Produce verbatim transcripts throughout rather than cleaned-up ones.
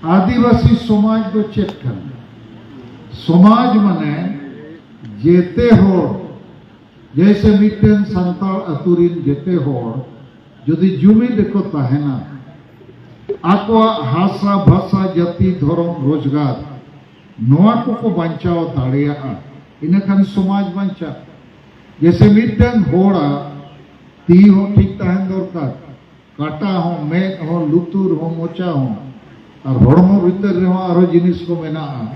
ᱟᱹᱫᱤᱵᱟᱹᱥᱤ ᱥᱚᱢᱟᱡᱽ ᱫᱚ ᱪᱮᱫ ᱠᱟᱱᱟ? ᱥᱚᱢᱟᱡᱽ ᱢᱟᱱᱮ ᱡᱮᱛᱮ ᱦᱚᱲ, ᱡᱮᱭᱥᱮ ᱢᱤᱫᱴᱮᱱ ᱥᱟᱱᱛᱟᱲ ᱟᱹᱛᱩ ᱨᱤᱱ ᱡᱮᱛᱮ ᱦᱚᱲ ᱡᱩᱫᱤ ᱡᱩᱢᱤᱫ ᱨᱮᱠᱚ ᱛᱟᱦᱮᱱᱟ, ᱟᱠᱚᱣᱟᱜ ᱦᱟᱥᱟ, ᱵᱷᱟᱥᱟ, ᱡᱟᱹᱛᱤ, ᱫᱷᱚᱨᱚᱢ, ᱨᱳᱡᱽᱜᱟᱨ, ᱱᱚᱣᱟ ᱠᱚᱠᱚ ᱵᱟᱧᱪᱟᱣ ᱫᱟᱲᱮᱭᱟᱜᱼᱟ, ᱤᱱᱟᱹᱠᱷᱟᱱ ᱥᱚᱢᱟᱡᱽ ᱵᱟᱧᱪᱟᱜᱼᱟ᱾ ᱡᱮᱭᱥᱮ ᱢᱤᱫᱴᱮᱱ ᱦᱚᱲᱟᱜ ᱛᱤ ᱦᱚᱸ ᱴᱷᱤᱠ ᱛᱟᱦᱮᱱ ᱫᱚᱨᱠᱟᱨ, ᱠᱟᱴᱟ ᱦᱚᱸ, ᱢᱮᱫ ᱦᱚᱸ, ᱞᱩᱛᱩᱨ ᱦᱚᱸ, ᱢᱚᱪᱟ ᱦᱚᱸ, ᱟᱨ ᱦᱚᱲᱢᱚ ᱵᱷᱤᱛᱟᱹᱨ ᱨᱮᱦᱚᱸ ᱟᱨᱦᱚᱸ ᱡᱤᱱᱤᱥ ᱠᱚ ᱢᱮᱱᱟᱜᱼᱟ᱾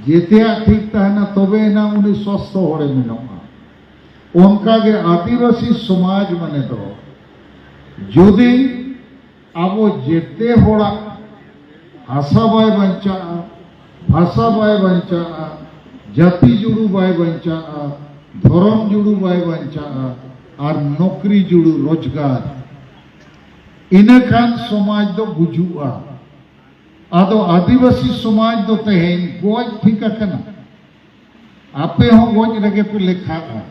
ᱡᱮᱛᱮᱭᱟᱜ ᱴᱷᱤᱠ ᱛᱟᱦᱮᱱᱟ, ᱛᱚᱵᱮ ᱮᱱᱟᱝ ᱩᱱᱤ ᱥᱚᱥᱛᱷᱚ ᱦᱚᱲᱮ ᱢᱮᱱᱚᱜᱼᱟ᱾ ᱚᱱᱠᱟᱜᱮ ᱟᱹᱫᱤᱵᱟᱹᱥᱤ ᱥᱚᱢᱟᱡᱽ ᱢᱟᱱᱮ ᱫᱚ, ᱡᱩᱫᱤ ᱟᱵᱚ ᱡᱮᱛᱮ ᱦᱚᱲᱟᱜ ᱦᱟᱥᱟ ᱵᱟᱭ ᱵᱟᱧᱪᱟᱜᱼᱟ, ᱵᱷᱟᱥᱟ ᱵᱟᱭ ᱵᱟᱧᱪᱟᱜᱼᱟ, ᱡᱟᱹᱛᱤ ᱡᱩᱲᱩ ᱵᱟᱭ ᱵᱟᱧᱪᱟᱜᱼᱟ, ᱫᱷᱚᱨᱚᱢ ᱡᱩᱲᱩ ᱵᱟᱭ ᱵᱟᱧᱪᱟᱜᱼᱟ, ᱟᱨ ᱱᱚᱠᱨᱤ ᱡᱩᱲᱩ ᱨᱳᱡᱽᱜᱟᱨ, ᱤᱱᱟᱹᱠᱷᱟᱱ ᱥᱚᱢᱟᱡᱽ ᱫᱚ ᱜᱩᱡᱩᱜᱼᱟ᱾ ᱟᱫᱚ ᱟᱹᱫᱤᱵᱟᱹᱥᱤ ᱥᱚᱢᱟᱡᱽ ᱫᱚ ᱛᱮᱦᱮᱧ ᱜᱚᱡ ᱴᱷᱤᱠ ᱟᱠᱟᱱᱟ᱾ ᱟᱯᱮ ᱦᱚᱸ ᱜᱚᱡ ᱨᱮᱜᱮ ᱯᱮ ᱞᱮᱠᱷᱟᱜᱼᱟ᱾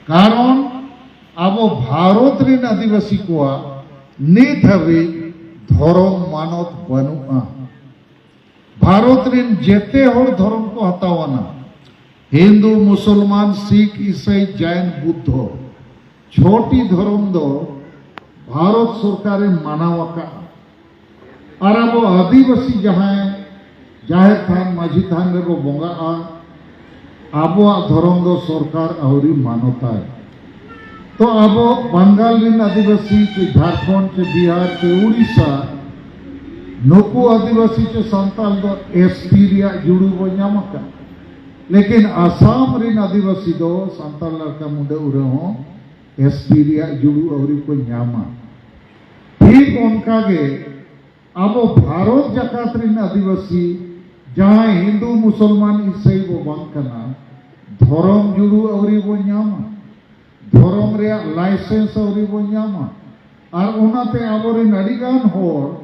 ᱠᱟᱨᱚᱱ ᱟᱵᱚ ᱵᱷᱟᱨᱚᱛ ᱨᱮᱱ ᱟᱹᱫᱤᱵᱟᱹᱥᱤ ᱠᱚᱣᱟᱜ ᱱᱤᱛ ᱦᱟᱹᱵᱤᱡ ᱫᱷᱚᱨᱚᱢ ᱢᱟᱱᱚᱛ ᱵᱟᱹᱱᱩᱜᱼᱟ᱾ ᱵᱷᱟᱨᱚᱛ ᱨᱮᱱ ᱡᱮᱛᱮ ᱦᱚᱲ ᱫᱷᱚᱨᱚᱢ ᱠᱚ ᱦᱟᱛᱟᱣ ᱟᱱᱟ᱾ ᱦᱤᱱᱫᱩ, ᱢᱩᱥᱚᱞᱢᱟᱱ, ᱥᱤᱠᱷ, ᱤᱥᱟᱹᱭ, ᱡᱟᱭᱱ, ᱵᱩᱫᱽᱫᱷᱚ, ᱪᱷᱚᱴᱤ ᱫᱷᱚᱨᱚᱢ ᱫᱚ ᱵᱷᱟᱨᱚᱛ ᱥᱚᱨᱠᱟᱨᱮ ᱢᱟᱱᱟᱣ ᱟᱠᱟᱫᱼᱟ᱾ ᱟᱨ ᱟᱵᱚ ᱟᱹᱫᱤᱵᱟᱹᱥᱤ ᱡᱟᱦᱟᱸᱭ ᱡᱟᱦᱮᱨ ᱛᱷᱟᱱ, ᱢᱟᱹᱡᱷᱤ ᱛᱷᱟᱱ ᱨᱮᱵᱚ ᱵᱚᱸᱜᱟᱜᱼᱟ, ᱟᱵᱚᱣᱟᱜ ᱫᱷᱚᱨᱚᱢ ᱫᱚ ᱥᱚᱨᱠᱟᱨ ᱟᱹᱣᱨᱤ ᱢᱟᱱᱚᱛᱟᱭ᱾ ᱛᱚ ᱟᱵᱚ ᱵᱟᱝᱜᱟᱞ ᱨᱮᱱ ᱟᱹᱫᱤᱵᱟᱹᱥᱤ ᱪᱮ ᱡᱷᱟᱲᱠᱷᱚᱸᱰ ᱪᱮ ᱵᱤᱦᱟᱨ ᱪᱮ ᱩᱲᱤᱥᱥᱟ, ᱱᱩᱠᱩ ᱟᱹᱫᱤᱵᱟᱹᱥᱤ ᱪᱮ ᱥᱟᱱᱛᱟᱲ ᱫᱚ ᱮᱥ ᱴᱤ ᱨᱮᱭᱟᱜ ᱡᱩᱲᱩ ᱵᱚ ᱧᱟᱢ ᱟᱠᱟᱫ᱾ ᱞᱮᱠᱤᱱ ᱟᱥᱟᱢ ᱨᱮᱱ ᱟᱹᱫᱤᱵᱟᱹᱥᱤ ᱫᱚ ᱥᱟᱱᱛᱟᱲ ᱞᱮᱠᱟ ᱢᱩᱰᱟᱹ ᱩᱨᱟᱹᱣ ᱦᱚᱸ ᱮᱥ ᱴᱤ ᱨᱮᱭᱟᱜ ᱡᱩᱲᱩ ᱟᱹᱣᱨᱤ ᱠᱚ ᱧᱟᱢᱟ᱾ ᱴᱷᱤᱠ ᱚᱱᱠᱟ ᱜᱮ ᱟᱵᱚ ᱵᱷᱟᱨᱚᱛ ᱡᱟᱠᱟᱛ ᱨᱮᱱ ᱟᱹᱫᱤᱵᱟᱹᱥᱤ ᱡᱟᱦᱟᱸᱭ ᱦᱤᱱᱫᱩ, ᱢᱩᱥᱚᱞᱢᱟᱱ, ᱤᱥᱟᱹᱭ ᱵᱚ ᱵᱟᱝ ᱠᱟᱱᱟ, ᱫᱷᱚᱨᱚᱢ ᱡᱩᱲᱩ ᱟᱹᱣᱨᱤ ᱵᱚ ᱧᱟᱢᱟ, ᱫᱷᱚᱨᱚᱢ ᱨᱮᱭᱟᱜ ᱞᱟᱭᱥᱮᱱᱥ ᱟᱹᱣᱨᱤ ᱵᱚ ᱧᱟᱢᱟ᱾ ᱟᱨ ᱚᱱᱟᱛᱮ ᱟᱵᱚᱨᱮᱱ ᱟᱹᱰᱤᱜᱟᱱ ᱦᱚᱲ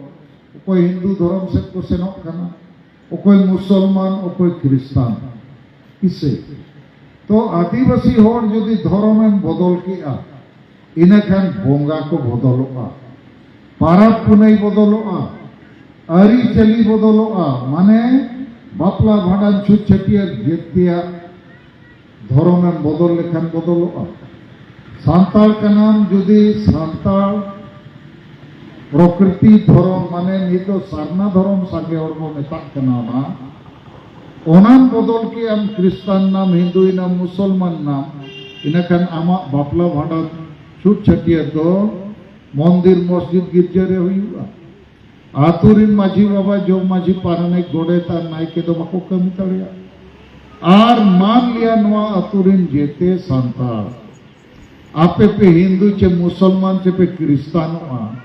ᱚᱠᱚᱭ ᱦᱤᱱᱫᱩ ᱫᱷᱚᱨᱚᱢ ᱥᱮᱫ ᱠᱚ ᱥᱮᱱᱚᱜ ᱠᱟᱱᱟ, ᱚᱠᱚᱭ ᱢᱩᱥᱚᱞᱢᱟᱱ, ᱚᱠᱚᱭ ᱠᱷᱨᱤᱥᱴᱟᱱ, ᱤᱥᱟᱹᱭ᱾ ᱛᱚ ᱟᱹᱫᱤᱵᱟᱹᱥᱤ ᱦᱚᱲ ᱡᱩᱫᱤ ᱫᱷᱚᱨᱚᱢᱮᱢ ᱵᱚᱫᱚᱞ ᱠᱮᱜᱼᱟ, ᱤᱱᱟᱹᱠᱷᱟᱱ ᱵᱚᱸᱜᱟ ᱠᱚ ᱵᱚᱫᱚᱞᱚᱜᱼᱟ, ᱯᱟᱨᱟᱵᱽ ᱯᱩᱱᱟᱹᱭ ᱵᱚᱫᱚᱞᱚᱜᱼᱟ, ᱟᱹᱨᱤᱪᱟᱹᱞᱤ ᱵᱚᱫᱚᱞᱚᱜᱼᱟ, ᱢᱟᱱᱮ ᱵᱟᱯᱞᱟ, ᱵᱷᱟᱸᱰᱟᱱ, ᱪᱷᱩᱛ, ᱪᱷᱟᱹᱴᱭᱟᱹᱨ, ᱡᱮᱛᱮᱭᱟᱜ ᱫᱷᱚᱨᱚᱢᱮᱢ ᱵᱚᱫᱚᱞ ᱞᱮᱠᱷᱟᱱ ᱵᱚᱫᱚᱞᱚᱜᱼᱟ᱾ ᱥᱟᱱᱛᱟᱲ ᱠᱟᱱᱟᱢ ᱡᱩᱫᱤ ᱥᱟᱱᱛᱟᱲ ᱯᱨᱚᱠᱨᱤᱛᱤ ᱫᱷᱚᱨᱚᱢ, ᱢᱟᱱᱮ ᱱᱤᱛ ᱫᱚ ᱥᱟᱨᱱᱟ ᱫᱷᱚᱨᱚᱢ ᱥᱟᱸᱜᱮ ᱦᱚᱲ ᱵᱚ ᱢᱮᱛᱟᱜ ᱠᱟᱱᱟ, ᱚᱱᱟ, ᱚᱱᱟᱢ ᱵᱚᱫᱚᱞ ᱠᱮᱜ ᱟᱢ, ᱠᱷᱨᱤᱥᱴᱟᱱ ᱱᱟᱢ, ᱦᱤᱱᱫᱩᱭ ᱱᱟᱢ, ᱢᱩᱥᱚᱞᱢᱟᱱ ᱱᱟᱢ, ᱤᱱᱟᱹᱠᱷᱟᱱ ᱟᱢᱟᱜ ᱵᱟᱯᱞᱟ, ᱵᱷᱟᱸᱰᱟᱱ, ᱪᱷᱩᱛ, ᱪᱷᱟᱹᱴᱭᱟᱹᱨ ᱫᱚ ᱢᱚᱱᱫᱤᱨ, ᱢᱚᱥᱡᱤᱫ, ᱜᱤᱨᱡᱟᱹ ᱨᱮ ᱦᱩᱭᱩᱜᱼᱟ᱾ ᱟᱹᱛᱩ ᱨᱤᱱ ᱢᱟᱹᱡᱷᱤ ᱵᱟᱵᱟ, ᱡᱚᱜᱽ ᱢᱟᱹᱡᱷᱤ, ᱯᱟᱨᱟᱱᱤᱠ, ᱜᱚᱰᱮᱛ ᱟᱨ ᱱᱟᱭᱠᱮ ᱫᱚ ᱵᱟᱠᱚ ᱠᱟᱹᱢᱤ ᱫᱟᱲᱮᱭᱟᱜᱼᱟ᱾ ᱟᱨ ᱢᱟᱱ ᱞᱤᱭᱟ ᱱᱚᱣᱟ ᱟᱹᱛᱩ ᱨᱤᱱ ᱡᱮᱛᱮ ᱥᱟᱱᱛᱟᱲ, ᱟᱯᱮ ᱯᱮ ᱦᱤᱱᱫᱩ ᱪᱮ ᱢᱩᱥᱚᱞᱢᱟᱱ ᱪᱮ ᱯᱮ ᱠᱷᱨᱤᱥᱛᱟᱱᱚᱜᱼᱟ,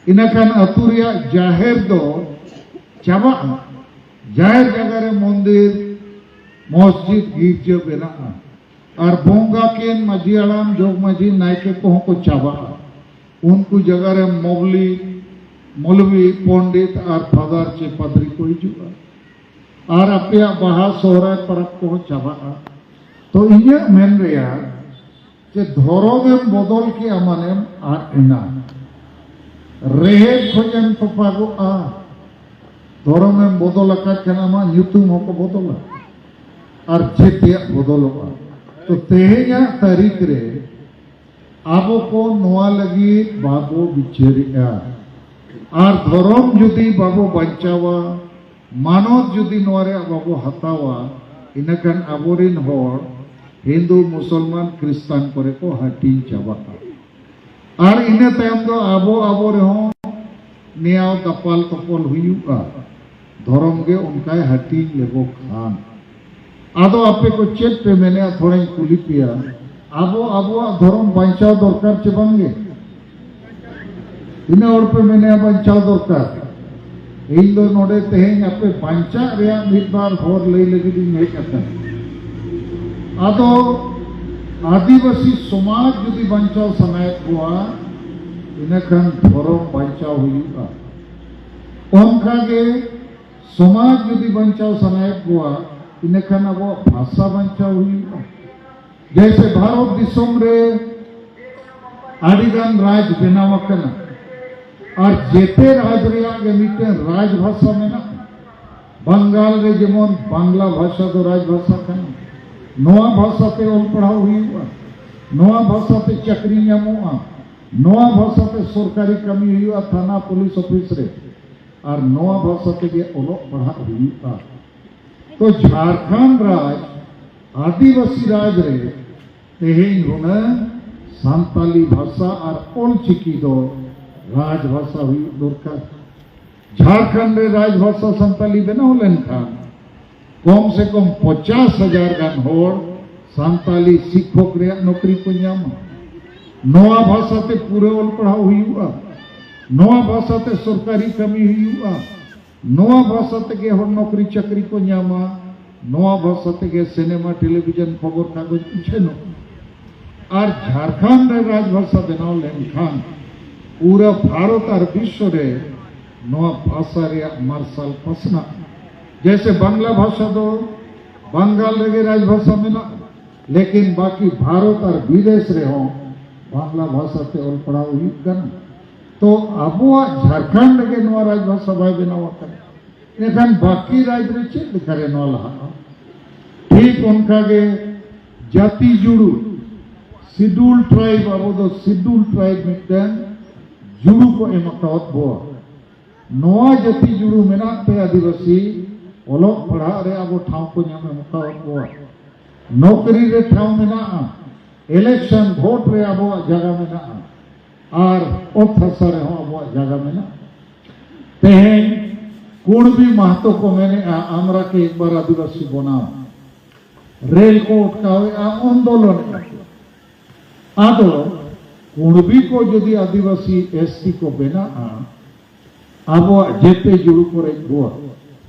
ᱤᱱᱟᱹᱠᱷᱟᱱ ᱟᱹᱛᱩ ᱨᱮᱭᱟᱜ ᱡᱟᱦᱮᱨ ᱫᱚ ᱪᱟᱵᱟᱜᱼᱟ᱾ ᱡᱟᱦᱮᱨ ᱡᱟᱭᱜᱟ ᱨᱮ ᱢᱚᱱᱫᱤᱨ, ᱢᱚᱥᱡᱤᱫ, ᱜᱤᱨᱡᱟᱹ ᱵᱮᱱᱟᱜᱼᱟ᱾ ᱟᱨ ᱵᱚᱸᱜᱟ ᱠᱤᱱ ᱢᱟᱹᱡᱷᱤ ᱦᱟᱲᱟᱢ, ᱡᱚᱜᱽ ᱢᱟᱹᱡᱷᱤ, ᱱᱟᱭᱠᱮ ᱠᱚᱦᱚᱸ ᱠᱚ ᱪᱟᱵᱟᱜᱼᱟ᱾ ᱩᱱᱠᱩ ᱡᱟᱭᱜᱟ ᱨᱮ ᱢᱚᱵᱞᱤ, ᱢᱚᱞᱵᱤ, ᱯᱚᱱᱰᱤᱛ ᱟᱨ ᱯᱷᱟᱫᱟᱨ ᱪᱮ ᱯᱟᱫᱽᱨᱤ ᱠᱚ ᱦᱤᱡᱩᱜᱼᱟ᱾ ᱟᱨ ᱟᱯᱮᱭᱟᱜ ᱵᱟᱦᱟ, ᱥᱚᱦᱨᱟᱭ ᱯᱚᱨᱚᱵᱽ ᱠᱚᱦᱚᱸ ᱪᱟᱵᱟᱜᱼᱟ᱾ ᱛᱚ ᱤᱧᱟᱹᱜ ᱢᱮᱱ ᱨᱮᱭᱟᱜ ᱡᱮ ᱫᱷᱚᱨᱚᱢᱮᱢ ᱵᱚᱫᱚᱞ ᱠᱮᱜᱼᱟ ᱢᱟᱱᱮᱢ ᱟᱫ ᱮᱱᱟ᱾ ᱨᱮᱦᱮᱫ ᱠᱷᱚᱱᱮᱢ ᱛᱚᱯᱟᱜᱚᱜᱼᱟ᱾ ᱫᱷᱚᱨᱚᱢᱮᱢ ᱵᱚᱫᱚᱞ ᱟᱠᱟᱫ ᱠᱷᱟᱱ ᱟᱢᱟᱜ ᱧᱩᱛᱩᱢ ᱦᱚᱸᱠᱚ ᱵᱚᱫᱚᱞᱟ ᱟᱨ ᱡᱮᱛᱮᱭᱟᱜ ᱵᱚᱫᱚᱞᱚᱜᱼᱟ᱾ ᱛᱚ ᱛᱮᱦᱮᱧᱟᱜ ᱛᱟᱹᱨᱤᱠᱷ ᱨᱮ ᱟᱵᱚ ᱠᱚ ᱱᱚᱣᱟ ᱞᱟᱹᱜᱤᱫ ᱵᱟᱵᱚ ᱵᱤᱪᱟᱹᱨᱮᱜᱼᱟ᱾ ᱟᱨ ᱫᱷᱚᱨᱚᱢ ᱡᱩᱫᱤ ᱵᱟᱵᱚ ᱵᱟᱧᱪᱟᱣᱟ, ᱢᱟᱱᱚᱛ ᱡᱩᱫᱤ ᱱᱚᱣᱟ ᱨᱮᱭᱟᱜ ᱵᱟᱵᱚ ᱦᱟᱛᱟᱣᱟ, ᱤᱱᱟᱹᱠᱷᱟᱱ ᱟᱵᱚᱨᱤᱱ ᱦᱚᱲ ᱦᱤᱱᱫᱩ, ᱢᱩᱥᱚᱞᱢᱟᱱ, ᱠᱷᱨᱤᱥᱴᱟᱱ ᱠᱚᱨᱮ ᱠᱚ ᱦᱟᱹᱴᱤᱧ ᱪᱟᱵᱟᱜᱼᱟ᱾ ᱟᱨ ᱤᱱᱟᱹ ᱛᱟᱭᱚᱢ ᱫᱚ ᱟᱵᱚ ᱟᱵᱚ ᱨᱮᱦᱚᱸ ᱱᱮᱭᱟᱣ ᱫᱟᱯᱟᱞ ᱛᱚᱯᱚᱞ ᱦᱩᱭᱩᱜᱼᱟ, ᱫᱷᱚᱨᱚᱢ ᱜᱮ ᱚᱱᱠᱟᱭ ᱦᱟᱹᱴᱤᱧ ᱞᱮᱵᱚ ᱠᱷᱟᱱ᱾ ᱟᱫᱚ ᱟᱯᱮ ᱠᱚ ᱪᱮᱫ ᱯᱮ ᱢᱮᱱᱮᱜᱼᱟ, ᱛᱷᱚᱲᱟᱧ ᱠᱩᱞᱤ ᱯᱮᱭᱟ, ᱟᱵᱚ ᱟᱵᱚᱣᱟᱜ ᱫᱷᱚᱨᱚᱢ ᱵᱟᱧᱪᱟᱣ ᱫᱚᱨᱠᱟᱨ ᱪᱮ ᱵᱟᱝ ᱜᱮ? ᱛᱤᱱᱟᱹᱜ ᱦᱚᱲ ᱯᱮ ᱢᱮᱱᱮᱜᱼᱟ ᱵᱟᱧᱪᱟᱣ ᱫᱚᱨᱠᱟᱨ? ᱤᱧ ᱫᱚ ᱱᱚᱰᱮ ᱛᱮᱦᱮᱧ ᱟᱯᱮ ᱵᱟᱧᱪᱟᱜ ᱨᱮᱭᱟᱜ ᱢᱤᱫ ᱵᱟᱨ ᱦᱚᱨ ᱞᱟᱹᱭ ᱞᱟᱹᱜᱤᱫ ᱤᱧ ᱦᱮᱡ ᱟᱠᱟᱱᱟ᱾ ᱟᱫᱚ ᱟᱹᱫᱤᱵᱟᱹᱥᱤ ᱥᱚᱢᱟᱡᱽ ᱡᱩᱫᱤ ᱵᱟᱧᱪᱟᱣ ᱥᱟᱱᱟᱭᱮᱫ ᱠᱚᱣᱟ, ᱤᱱᱟᱹᱠᱷᱟᱱ ᱫᱷᱚᱨᱚᱢ ᱵᱟᱧᱪᱟᱣ ᱦᱩᱭᱩᱜᱼᱟ᱾ ᱚᱱᱠᱟᱜᱮ ᱥᱚᱢᱟᱡᱽ ᱡᱩᱫᱤ ᱵᱟᱧᱪᱟᱣ ᱥᱟᱱᱟᱭᱮᱫ ᱠᱚᱣᱟ, ᱤᱱᱟᱹᱠᱷᱟᱱ ᱟᱵᱚᱣᱟᱜ ᱵᱷᱟᱥᱟ ᱵᱟᱧᱪᱟᱣ ᱦᱩᱭᱩᱜᱼᱟ᱾ ᱡᱮᱭᱥᱮ ᱵᱷᱟᱨᱚᱛ ᱫᱤᱥᱚᱢ ᱨᱮ ᱟᱹᱰᱤᱜᱟᱱ ᱨᱟᱡᱽ ᱵᱮᱱᱟᱣ ᱟᱠᱟᱱᱟ, ᱟᱨ ᱡᱮᱛᱮ ᱨᱟᱡᱽ ᱨᱮᱭᱟᱜ ᱜᱮ ᱢᱤᱫᱴᱮᱱ ᱨᱟᱡᱽ ᱵᱷᱟᱥᱟ ᱢᱮᱱᱟᱜᱼᱟ᱾ ᱵᱟᱝᱜᱟᱞ ᱨᱮ ᱡᱮᱢᱚᱱ ᱵᱟᱝᱞᱟ ᱵᱷᱟᱥᱟ ᱫᱚ ᱨᱟᱡᱽ ᱵᱷᱟᱥᱟ ᱠᱟᱱᱟ, ᱱᱚᱣᱟ ᱵᱷᱟᱥᱟ ᱛᱮ ᱚᱞ ᱯᱟᱲᱦᱟᱣ ᱦᱩᱭᱩᱜᱼᱟ, ᱱᱚᱣᱟ ᱵᱷᱟᱥᱟ ᱛᱮ ᱪᱟᱹᱠᱨᱤ ᱧᱟᱢᱚᱜᱼᱟ, ᱱᱚᱣᱟ ᱵᱷᱟᱥᱟ ᱛᱮ ᱥᱚᱨᱠᱟᱨᱤ ᱠᱟᱹᱢᱤ ᱦᱩᱭᱩᱜᱼᱟ ᱛᱷᱟᱱᱟ ᱯᱩᱞᱤᱥ ᱚᱯᱷᱤᱥ ᱨᱮ, ᱟᱨ ᱱᱚᱣᱟ ᱵᱷᱟᱥᱟ ᱛᱮᱜᱮ ᱚᱞᱚᱜ ᱯᱟᱲᱦᱟᱜ ᱦᱩᱭᱩᱜᱼᱟ᱾ ᱛᱚ ᱡᱷᱟᱲᱠᱷᱚᱸᱰ ᱨᱟᱡᱽ ᱟᱹᱫᱤᱵᱟᱹᱥᱤ ᱨᱟᱡᱽ ᱨᱮ ᱛᱮᱦᱮᱧ ᱦᱩᱱᱟᱹᱝ ᱥᱟᱱᱛᱟᱞᱤ ᱵᱷᱟᱥᱟ ᱟᱨ ᱚᱞᱪᱤᱠᱤ ᱫᱚ ᱨᱟᱡᱽ ᱵᱷᱟᱥᱟ ᱦᱩᱭᱩᱜ ᱫᱚᱨᱠᱟᱨ᱾ ᱡᱷᱟᱲᱠᱷᱚᱸᱰ ᱨᱮ ᱨᱟᱡᱽ ᱵᱷᱟᱥᱟ ᱥᱟᱱᱛᱟᱞᱤ ᱵᱮᱱᱟᱣ ᱞᱮᱱᱠᱷᱟᱱ ᱠᱚᱢ ᱥᱮ ᱠᱚᱢ ᱯᱚᱪᱟᱥ ᱦᱟᱡᱟᱨ ᱜᱟᱱ ᱦᱚᱲ ᱥᱟᱱᱛᱟᱞᱤ ᱥᱤᱠᱠᱷᱚᱠ ᱨᱮᱭᱟᱜ ᱱᱚᱠᱨᱤ ᱠᱚ ᱧᱟᱢᱟ᱾ ᱱᱚᱣᱟ ᱵᱷᱟᱥᱟ ᱛᱮ ᱯᱩᱨᱟᱹ ᱚᱞ ᱯᱟᱲᱦᱟᱣ ᱦᱩᱭᱩᱜᱼᱟ, ᱱᱚᱣᱟ ᱵᱷᱟᱥᱟ ᱛᱮ ᱥᱚᱨᱠᱟᱨᱤ ᱠᱟᱹᱢᱤ ᱦᱩᱭᱩᱜᱼᱟ, ᱱᱚᱣᱟ ᱵᱷᱟᱥᱟ ᱛᱮᱜᱮ ᱦᱚᱲ ᱱᱚᱠᱨᱤ ᱪᱟᱹᱠᱨᱤ ᱠᱚ ᱧᱟᱢᱟ, ᱱᱚᱣᱟ ᱵᱷᱟᱥᱟ ᱛᱮᱜᱮ ᱥᱤᱱᱮᱢᱟ, ᱴᱮᱞᱤᱵᱷᱤᱡᱚᱱ, ᱠᱷᱚᱵᱚᱨ ᱠᱟᱜᱚᱡᱽ ᱩᱪᱷᱟᱹᱱᱚᱜᱼᱟ᱾ ᱟᱨ ᱡᱷᱟᱲᱠᱷᱚᱸᱰ ᱨᱮ ᱨᱟᱡᱽ ᱵᱷᱟᱥᱟ ᱵᱮᱱᱟᱣ ᱞᱮᱱᱠᱷᱟᱱ ᱯᱩᱨᱟᱹ ᱵᱷᱟᱨᱚᱛ ᱟᱨ ᱵᱤᱥᱥᱚ ᱨᱮ ᱱᱚᱣᱟ ᱵᱷᱟᱥᱟ ᱨᱮᱭᱟᱜ ᱢᱟᱨᱥᱟᱞ ᱯᱟᱥᱱᱟᱜᱼᱟ᱾ ᱡᱮᱭᱥᱮ ᱵᱟᱝᱞᱟ ᱵᱷᱟᱥᱟ ᱫᱚ ᱵᱟᱝᱜᱟᱞ ᱨᱮᱜᱮ ᱨᱟᱡᱽ ᱵᱷᱟᱥᱟ ᱢᱮᱱᱟᱜᱼᱟ, ᱞᱮᱠᱤᱱ ᱵᱟᱹᱠᱤ ᱵᱷᱟᱨᱚᱛ ᱟᱨ ᱵᱤᱫᱮᱥ ᱨᱮᱦᱚᱸ ᱵᱟᱝᱞᱟ ᱵᱷᱟᱥᱟ ᱛᱮ ᱚᱞ ᱯᱟᱲᱦᱟᱣ ᱦᱩᱭᱩᱜ ᱠᱟᱱᱟ᱾ ᱛᱚ ᱟᱵᱚᱣᱟᱜ ᱡᱷᱟᱲᱠᱷᱚᱸᱰ ᱨᱮᱜᱮ ᱱᱚᱣᱟ ᱨᱟᱡᱽ ᱵᱷᱟᱥᱟ ᱵᱟᱭ ᱵᱮᱱᱟᱣ ᱟᱠᱟᱱᱟ, ᱮᱱᱠᱷᱟᱱ ᱵᱟᱹᱠᱤ ᱨᱟᱡᱽ ᱨᱮ ᱪᱮᱫ ᱞᱮᱠᱟᱨᱮ ᱱᱚᱣᱟ ᱞᱟᱦᱟᱜᱼᱟ? ᱴᱷᱤᱠ ᱚᱱᱠᱟᱜᱮ ᱡᱟᱹᱛᱤ ᱡᱩᱲᱩ, ᱥᱤᱰᱩᱞ ᱴᱨᱟᱭᱤᱵ, ᱟᱵᱚ ᱫᱚ ᱥᱤᱰᱩᱞ ᱴᱨᱟᱭᱤᱵ ᱢᱤᱫᱴᱟᱝ ᱡᱩᱲᱩ ᱠᱚ ᱮᱢ ᱟᱠᱟᱣᱟᱫ ᱵᱚᱣᱟ᱾ ᱱᱚᱣᱟ ᱡᱟᱹᱛᱤ ᱡᱩᱲᱩ ᱢᱮᱱᱟᱜ ᱛᱮ ᱟᱹᱫᱤᱵᱟᱹᱥᱤ ᱚᱞᱚᱜ ᱯᱟᱲᱦᱟᱜ ᱨᱮ ᱟᱵᱚ ᱴᱷᱟᱶ ᱠᱚ ᱧᱟᱢ ᱮᱢ ᱟᱠᱟᱣᱟᱫ ᱵᱚᱣᱟ᱾ ᱱᱚᱠᱨᱤ ᱨᱮ ᱴᱷᱟᱶ ᱢᱮᱱᱟᱜᱼᱟ, ᱤᱞᱮᱠᱥᱚᱱ ᱵᱷᱳᱴ ᱨᱮ ᱟᱵᱚᱣᱟᱜ ᱡᱟᱭᱜᱟ ᱢᱮᱱᱟᱜᱼᱟ, ᱟᱨ ᱚᱛ ᱦᱟᱥᱟ ᱨᱮᱦᱚᱸ ᱟᱵᱚᱣᱟᱜ ᱡᱟᱭᱜᱟ ᱢᱮᱱᱟᱜᱼᱟ᱾ ᱛᱮᱦᱮᱧ ᱠᱩᱬᱵᱤ ᱢᱟᱦᱛᱚ ᱠᱚ ᱢᱮᱱᱮᱜᱼᱟ, "ᱟᱢᱨᱟ ᱠᱮ ᱮᱠ ᱵᱟᱨ ᱟᱹᱫᱤᱵᱟᱹᱥᱤ ᱵᱚᱱᱟᱣ", ᱨᱮᱞ ᱠᱚ ᱚᱴᱠᱟᱣᱮᱜᱼᱟ, ᱟᱱᱫᱳᱞᱚᱱᱮᱜᱼᱟ ᱠᱚ᱾ ᱟᱫᱚ ᱠᱩᱬᱵᱤ ᱠᱚ ᱡᱩᱫᱤ ᱟᱹᱫᱤᱵᱟᱹᱥᱤ ᱮᱥ ᱴᱤ ᱠᱚ ᱵᱮᱱᱟᱜᱼᱟ, ᱟᱵᱚᱣᱟᱜ ᱡᱮᱛᱮ ᱡᱩᱲᱩ ᱠᱚ ᱨᱮᱡ ᱵᱚᱣᱟ᱾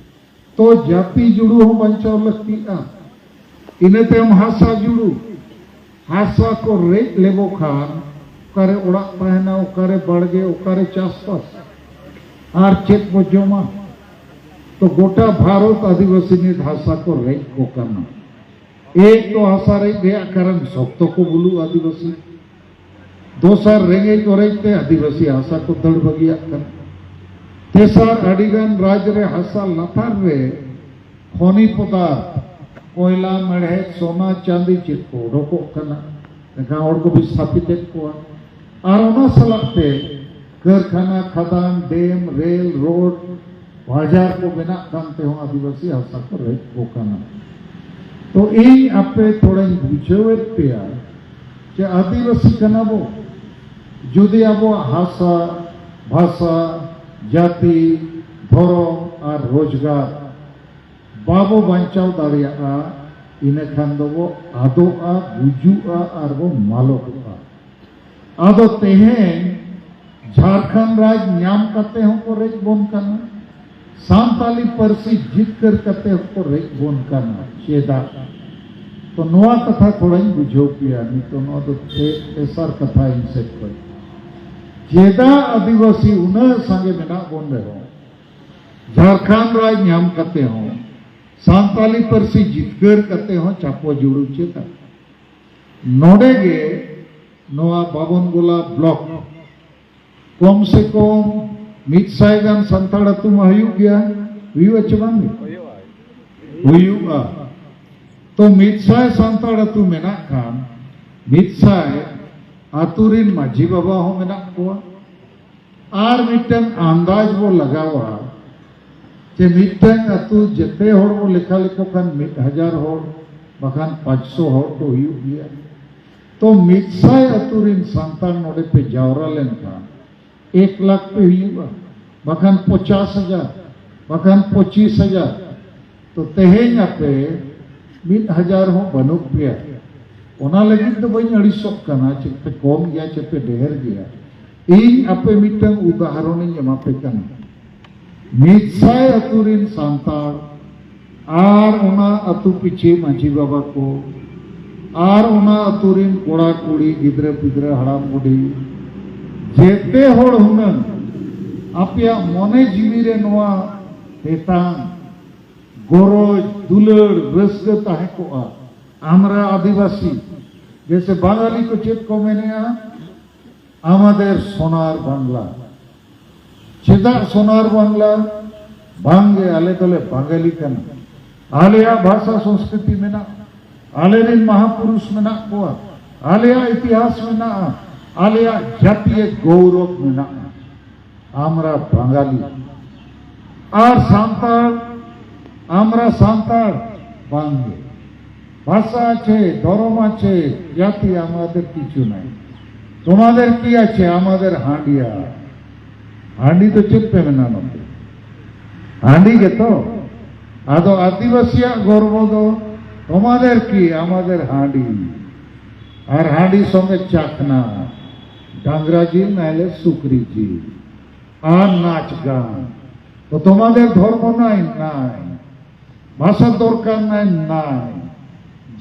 ᱛᱚ ᱡᱟᱹᱛᱤ ᱡᱩᱲᱩ ᱦᱚᱸ ᱵᱟᱧᱪᱟᱣ ᱞᱟᱹᱠᱛᱤᱜᱼᱟ᱾ ᱤᱱᱟᱹ ᱛᱟᱭᱚᱢ ᱦᱟᱥᱟ ᱡᱩᱲᱩ, ᱦᱟᱥᱟ ᱠᱚ ᱨᱮᱡ ᱞᱮᱵᱚ ᱠᱷᱟᱱ ᱚᱠᱟᱨᱮ ᱚᱲᱟᱜ ᱛᱟᱦᱮᱱᱟ, ᱚᱠᱟᱨᱮ ᱵᱟᱲᱜᱮ, ᱚᱠᱟᱨᱮ ᱪᱟᱥᱵᱟᱥ, ᱟᱨ ᱪᱮᱫ ᱵᱚ ᱡᱚᱢᱟ? ᱛᱚ ᱜᱚᱴᱟ ᱵᱷᱟᱨᱚᱛ ᱟᱹᱫᱤᱵᱟᱹᱥᱤ ᱱᱤᱛ ᱦᱟᱥᱟ ᱠᱚ ᱨᱮᱡ ᱠᱚ ᱠᱟᱱᱟ᱾ ᱮᱠ ᱛᱚ ᱦᱟᱥᱟ ᱨᱮᱡ ᱨᱮᱭᱟᱜ ᱠᱟᱨᱚᱱ ᱥᱚᱠᱛᱚ ᱠᱚ ᱵᱩᱞᱩᱜ ᱟᱹᱫᱤᱵᱟᱹᱥᱤ, ᱫᱚᱥᱟᱨ, ᱨᱮᱸᱜᱮᱡ ᱚᱨᱮᱡ ᱛᱮ ᱟᱹᱫᱤᱵᱟᱹᱥᱤ ᱦᱟᱥᱟ ᱠᱚ ᱫᱟᱹᱲ ᱵᱟᱹᱜᱤᱭᱟᱜ ᱠᱟᱱᱟ᱾ ᱛᱮᱥᱟᱨ, ᱟᱹᱰᱤᱜᱟᱱ ᱨᱟᱡᱽ ᱨᱮ ᱦᱟᱥᱟ ᱞᱟᱛᱟᱨ ᱨᱮ ᱠᱷᱚᱱᱤ ᱯᱚᱫᱟᱨᱛᱷ, ᱠᱚᱭᱞᱟ, ᱢᱮᱲᱦᱮᱫ, ᱥᱚᱱᱟ, ᱪᱟᱸᱫᱤ ᱪᱮᱫ ᱠᱚ ᱚᱰᱚᱠᱚᱜ ᱠᱟᱱᱟ, ᱮᱱᱠᱷᱟᱱ ᱦᱚᱲ ᱠᱚ ᱵᱤᱥᱛᱷᱟᱯᱤᱛᱮᱫ ᱠᱚᱣᱟ᱾ ᱟᱨ ᱚᱱᱟ ᱥᱟᱞᱟᱜ ᱛᱮ ᱠᱟᱹᱨᱠᱷᱟᱱᱟ, ᱠᱷᱟᱫᱟᱱ, ᱰᱮᱢ, ᱨᱮᱞ, ᱨᱳᱰ, ᱵᱟᱡᱟᱨ ᱠᱚ ᱵᱮᱱᱟᱜ ᱠᱟᱱ ᱛᱮᱦᱚᱸ ᱟᱹᱫᱤᱵᱟᱹᱥᱤ ᱦᱟᱥᱟ ᱠᱚ ᱨᱮᱡ ᱠᱚ ᱠᱟᱱᱟ᱾ ᱛᱚ ᱤᱧ ᱟᱯᱮ ᱛᱷᱚᱲᱟᱧ ᱵᱩᱡᱷᱟᱹᱣᱮᱫ ᱯᱮᱭᱟ ᱡᱮ ᱟᱹᱫᱤᱵᱟᱹᱥᱤ ᱠᱟᱱᱟ ᱵᱚ᱾ ᱡᱩᱫᱤ ᱟᱵᱚᱣᱟᱜ ᱦᱟᱥᱟ, ᱵᱷᱟᱥᱟ, ᱡᱟᱹᱛᱤ, ᱫᱷᱚᱨᱚᱢ ᱟᱨ ᱨᱳᱡᱽᱜᱟᱨ ᱵᱟᱵᱚ ᱵᱟᱧᱪᱟᱣ ᱫᱟᱲᱮᱭᱟᱜᱼᱟ, ᱤᱱᱟᱹ ᱠᱷᱟᱱ ᱫᱚᱵᱚ ᱟᱫᱚᱜᱼᱟ, ᱜᱩᱡᱩᱜᱼᱟ ᱟᱨ ᱵᱚ ᱢᱟᱞᱚᱴᱚᱜᱼᱟ᱾ ᱟᱫᱚ ᱛᱮᱦᱮᱧ ᱡᱷᱟᱲᱠᱷᱚᱸᱰ ᱨᱟᱡᱽ ᱧᱟᱢ ᱠᱟᱛᱮ ᱦᱚᱸᱠᱚ ᱨᱮᱡ ᱵᱚᱱ ᱠᱟᱱᱟ, ᱥᱟᱱᱛᱟᱞᱤ ᱯᱟᱹᱨᱥᱤ ᱡᱤᱛᱠᱟᱹᱨ ᱠᱟᱛᱮ ᱦᱚᱸᱠᱚ ᱨᱮᱡ ᱵᱚᱱ ᱠᱟᱱᱟ᱾ ᱪᱮᱫᱟᱜ? ᱛᱚ ᱱᱚᱣᱟ ᱠᱟᱛᱷᱟ ᱛᱷᱚᱲᱟᱧ ᱵᱩᱡᱷᱟᱹᱣ ᱯᱮᱭᱟ᱾ ᱱᱤᱛᱚᱜ ᱱᱚᱣᱟ ᱫᱚ ᱛᱮ-, ᱛᱮᱥᱟᱨ ᱠᱟᱛᱷᱟ ᱤᱧ ᱥᱮᱫ ᱠᱷᱚᱱ᱾ ᱪᱮᱫᱟᱜ ᱟᱹᱫᱤᱵᱟᱹᱥᱤ ᱩᱱᱟᱹᱜ ᱥᱟᱸᱜᱮ ᱢᱮᱱᱟᱜ ᱵᱚᱱ ᱨᱮᱦᱚᱸ, ᱡᱷᱟᱲᱠᱷᱚᱸᱰ ᱨᱟᱡᱽ ᱧᱟᱢ ᱠᱟᱛᱮ ᱦᱚᱸ, ᱥᱟᱱᱛᱟᱞᱤ ᱯᱟᱹᱨᱥᱤ ᱡᱤᱛᱠᱟᱹᱨ ᱠᱟᱛᱮ ᱦᱚᱸ ᱪᱟᱯᱚ ᱡᱩᱲᱩ ᱪᱮᱫᱟᱜ? ᱱᱚᱰᱮ ᱜᱮ ᱱᱚᱣᱟ ᱵᱟᱵᱚᱱ ᱜᱳᱞᱟ ᱵᱞᱚᱠ ᱠᱚᱢ ᱥᱮ ᱠᱚᱢ ᱢᱤᱫ ᱥᱟᱭ ᱜᱟᱱ ᱥᱟᱱᱛᱟᱲ ᱟᱹᱛᱩ ᱢᱟ ᱦᱩᱭᱩᱜ ᱜᱮᱭᱟ, ᱦᱩᱭᱩᱜᱼᱟ ᱪᱮ ᱵᱟᱝ? ᱦᱩᱭᱩᱜᱼᱟ᱾ ᱛᱚ ᱢᱤᱫ ᱥᱟᱭ ᱥᱟᱱᱛᱟᱲ ᱟᱹᱛᱩ ᱢᱮᱱᱟᱜ ᱠᱷᱟᱱ ᱢᱤᱫ ᱥᱟᱭ ᱟᱹᱛᱩ ᱨᱤᱱ ᱢᱟᱹᱡᱷᱤ ᱵᱟᱵᱟ ᱦᱚᱸ ᱢᱮᱱᱟᱜ ᱠᱚᱣᱟ᱾ ᱟᱨ ᱢᱤᱫᱴᱟᱝ ᱟᱱᱫᱟᱡᱽ ᱵᱚ ᱞᱟᱜᱟᱣᱟ ᱡᱮ ᱢᱤᱫᱴᱟᱝ ᱟᱹᱛᱩ ᱡᱮᱛᱮ ᱦᱚᱲ ᱵᱚ ᱞᱮᱠᱷᱟ ᱞᱮᱠᱚ ᱠᱷᱟᱱ ᱢᱤᱫ ᱦᱟᱡᱟᱨ ᱦᱚᱲ ᱵᱟᱠᱷᱟᱱ ᱯᱟᱸᱪᱥᱚ ᱦᱚᱲ ᱠᱚ ᱦᱩᱭᱩᱜ ᱜᱮᱭᱟ᱾ ᱛᱚ ᱢᱤᱫ ᱥᱟᱭ ᱟᱹᱛᱩ ᱨᱤᱱ ᱥᱟᱱᱛᱟᱲ ᱱᱚᱰᱮ ᱯᱮ ᱡᱟᱣᱨᱟ ᱞᱮᱱᱠᱷᱟᱱ ᱮᱠ ᱞᱟᱠᱷ ᱯᱮ ᱦᱩᱭᱩᱜᱼᱟ, ᱵᱟᱠᱷᱟᱱ ᱯᱚᱪᱟᱥ ᱦᱟᱡᱟᱨ, ᱵᱟᱠᱷᱟᱱ ᱯᱚᱸᱪᱤᱥ ᱦᱟᱡᱟᱨ᱾ ᱛᱚ ᱛᱮᱦᱮᱧ ᱟᱯᱮ ᱢᱤᱫ ᱦᱟᱡᱟᱨ ᱦᱚᱸ ᱵᱟᱹᱱᱩᱜ ᱯᱮᱭᱟ᱾ ᱚᱱᱟ ᱞᱟᱹᱜᱤᱫ ᱫᱚ ᱵᱟᱹᱧ ᱟᱹᱲᱤᱥᱚᱜ ᱠᱟᱱᱟ, ᱪᱮᱫ ᱯᱮ ᱠᱚᱢ ᱜᱮᱭᱟ, ᱪᱮᱫ ᱯᱮ ᱰᱷᱮᱨ ᱜᱮᱭᱟ᱾ ᱤᱧ ᱟᱯᱮ ᱢᱤᱫᱴᱟᱝ ᱩᱫᱟᱦᱚᱨᱚᱱᱤᱧ ᱮᱢᱟ ᱯᱮ ᱠᱟᱱᱟ᱾ ᱢᱤᱫ ᱥᱟᱭ ᱟᱹᱛᱩ ᱨᱤᱱ ᱥᱟᱱᱛᱟᱲ ᱟᱨ ᱚᱱᱟ ᱟᱹᱛᱩ ᱯᱤᱪᱷᱤ ᱢᱟᱹᱡᱷᱤ ᱵᱟᱵᱟ ᱠᱚ ᱟᱨ ᱚᱱᱟ ᱟᱹᱛᱩ ᱨᱤᱱ ᱠᱚᱲᱟ ᱠᱩᱲᱤ, ᱜᱤᱫᱽᱨᱟᱹ ᱯᱤᱫᱽᱨᱟᱹ, ᱦᱟᱲᱟᱢ ᱵᱩᱰᱷᱤ, ᱡᱮᱛᱮ ᱦᱚᱲ ᱦᱩᱱᱟᱹᱝ ᱟᱯᱮᱭᱟᱜ ᱢᱚᱱᱮ ᱡᱤᱣᱤ ᱨᱮ ᱱᱚᱣᱟ ᱛᱮᱛᱟᱝ, ᱜᱚᱨᱚᱡᱽ, ᱫᱩᱞᱟᱹᱲ, ᱨᱟᱹᱥᱠᱟᱹ ᱛᱟᱦᱮᱸ ᱠᱚᱜᱼᱟ᱾ ᱟᱢᱨᱟ ᱟᱹᱫᱤᱵᱟᱹᱥᱤ, ᱡᱮᱥᱮ ᱵᱟᱝᱜᱟᱞᱤ ᱠᱚ ᱪᱮᱫ ᱠᱚ ᱢᱮᱱᱮᱜᱼᱟ, ᱟᱢᱟᱫᱮᱨ ᱥᱳᱱᱟᱨ ᱵᱟᱝᱞᱟ᱾ ᱪᱮᱫᱟᱜ ᱥᱳᱱᱟᱨ ᱵᱟᱝᱞᱟ? ᱵᱟᱝᱜᱮ, ᱟᱞᱮ ᱫᱚᱞᱮ ᱵᱟᱝᱜᱟᱞᱤ ᱠᱟᱱᱟ᱾ ᱟᱞᱮᱭᱟᱜ ᱵᱷᱟᱥᱟ ᱥᱚᱝᱥᱠᱨᱤᱛᱤ ᱢᱮᱱᱟᱜᱼᱟ, ᱟᱞᱮᱨᱮᱱ ᱢᱟᱦᱟᱯᱩᱨᱩᱥ ᱢᱮᱱᱟᱜ ᱠᱚᱣᱟ, ᱟᱞᱮᱭᱟᱜ ᱤᱛᱤᱦᱟᱥ ᱢᱮᱱᱟᱜᱼᱟ, ᱟᱞᱮᱭᱟᱜ ᱡᱟᱹᱛᱤᱭᱟᱹ ᱜᱚᱣᱨᱚᱵ ᱢᱮᱱᱟᱜᱼᱟ᱾ ᱟᱢᱨᱟ ᱵᱟᱝᱜᱟᱞᱤ᱾ ᱟᱨ ᱥᱟᱱᱛᱟᱲ, ᱟᱢᱨᱟ ᱥᱟᱱᱛᱟᱲ ᱵᱟᱝᱜᱮ᱾ ভাষা আছে, ধর্ম আছে, জাতি আমাদের কিছু নাই। তোমাদের কি আছে? আমাদের হাঁড়িয়া। হাঁড়ি তো চেপে মেনা নতে। হাঁড়ি ᱜᱮᱛᱚ᱾ ᱟᱫᱚ ᱟᱹᱫᱤᱵᱟᱹᱥᱤᱭᱟᱜ ᱜᱚᱨᱵᱚ ᱫᱚ তোমাদের কি? আমাদের হাঁড়ি। ᱟᱨ ᱦᱟᱺᱰᱤ ᱥᱚᱸᱜᱮ ᱪᱟᱠᱷᱱᱟ, ᱰᱟᱝᱨᱟ ᱡᱤᱞ ᱱᱟᱭᱞᱮ ᱥᱩᱠᱨᱤ ᱡᱤᱞ, ᱟᱨ ᱱᱟᱪ ᱜᱟᱱ᱾ ᱛᱚ তোমাদের ধর্ম নাই? নাই। ভাষা দরকার নাই? নাই।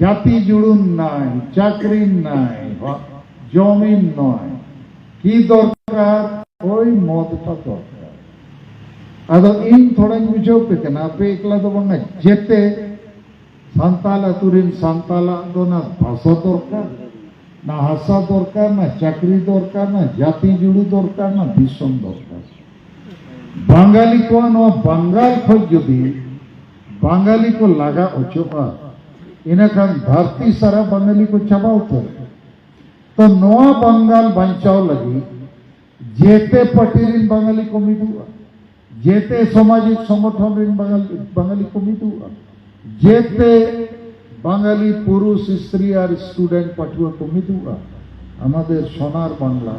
জাতি জুড়ুন নাই, চাকরি নাই, হ-, জমিন নাই। কি দরকার? ওই মদটা দরকার। ᱟᱫᱚ ᱤᱧ ᱛᱷᱚᱲᱟᱧ ᱵᱩᱡᱷᱟᱹᱣ ᱯᱮ ᱠᱟᱱᱟ, ᱟᱯᱮ ᱮᱠᱞᱟ ᱫᱚ ᱵᱟᱝᱟ, ᱡᱮᱛᱮ ᱥᱟᱱᱛᱟᱲ ᱟᱹᱛᱩ ᱨᱮᱱ ᱥᱟᱱᱛᱟᱲᱟᱜ ᱫᱚ ᱱᱟ ᱵᱷᱟᱥᱟ ᱫᱚᱨᱠᱟᱨ, ᱱᱟ ᱦᱟᱥᱟ ᱫᱚᱨᱠᱟᱨ, ᱱᱟ ᱪᱟᱹᱠᱨᱤ ᱫᱚᱨᱠᱟᱨ, ᱱᱟ ᱡᱟᱹᱛᱤ ᱡᱩᱲᱩ ᱫᱚᱨᱠᱟᱨ, ᱱᱟ ᱫᱤᱥᱚᱢ ᱫᱚᱨᱠᱟᱨ᱾ ᱵᱟᱝᱜᱟᱞᱤ ᱠᱚᱣᱟᱜ ᱱᱚᱣᱟ ᱵᱟᱝᱜᱟᱞ ᱠᱷᱚᱱ ᱡᱩᱫᱤ ᱵᱟᱝᱜᱟᱞᱤ ᱠᱚ ᱞᱟᱜᱟ ᱚᱪᱚᱜᱼᱟ, ᱤᱱᱟᱹᱠᱷᱟᱱ ᱫᱷᱟᱹᱨᱛᱤ ᱥᱟᱨᱟ ᱵᱟᱝᱜᱟᱞᱤ ᱠᱚ ᱪᱟᱵᱟ ᱩᱛᱟᱹᱨᱚᱜᱼᱟ᱾ ᱛᱚ ᱱᱚᱣᱟ ᱵᱟᱝᱜᱟᱞ ᱵᱟᱧᱪᱟᱣ ᱞᱟᱹᱜᱤᱫ ᱡᱮᱛᱮ ᱯᱟᱨᱴᱤ ᱨᱮᱱ ᱵᱟᱝᱜᱟᱞᱤ ᱠᱚ ᱢᱤᱫᱚᱜᱼᱟ, ᱡᱮᱛᱮ ᱥᱟᱢᱟᱡᱤᱠ ᱥᱚᱝᱜᱚᱴᱷᱚᱱ ᱨᱮᱱ ᱵᱟᱝᱜᱟᱞᱤ, ᱵᱟᱝᱜᱟᱞᱤ ᱠᱚ ᱢᱤᱫᱚᱜᱼᱟ, ᱡᱮᱛᱮ ᱵᱟᱝᱜᱟᱞᱤ ᱯᱩᱨᱩᱥ, ᱥᱛᱨᱤ ᱟᱨ ᱥᱴᱩᱰᱮᱱᱴ ᱯᱟᱹᱴᱷᱩᱣᱟᱹ ᱠᱚ ᱢᱤᱫᱚᱜᱼᱟ, ᱟᱢᱟᱫᱮᱨ ᱥᱳᱱᱟᱨ ᱵᱟᱝᱞᱟ᱾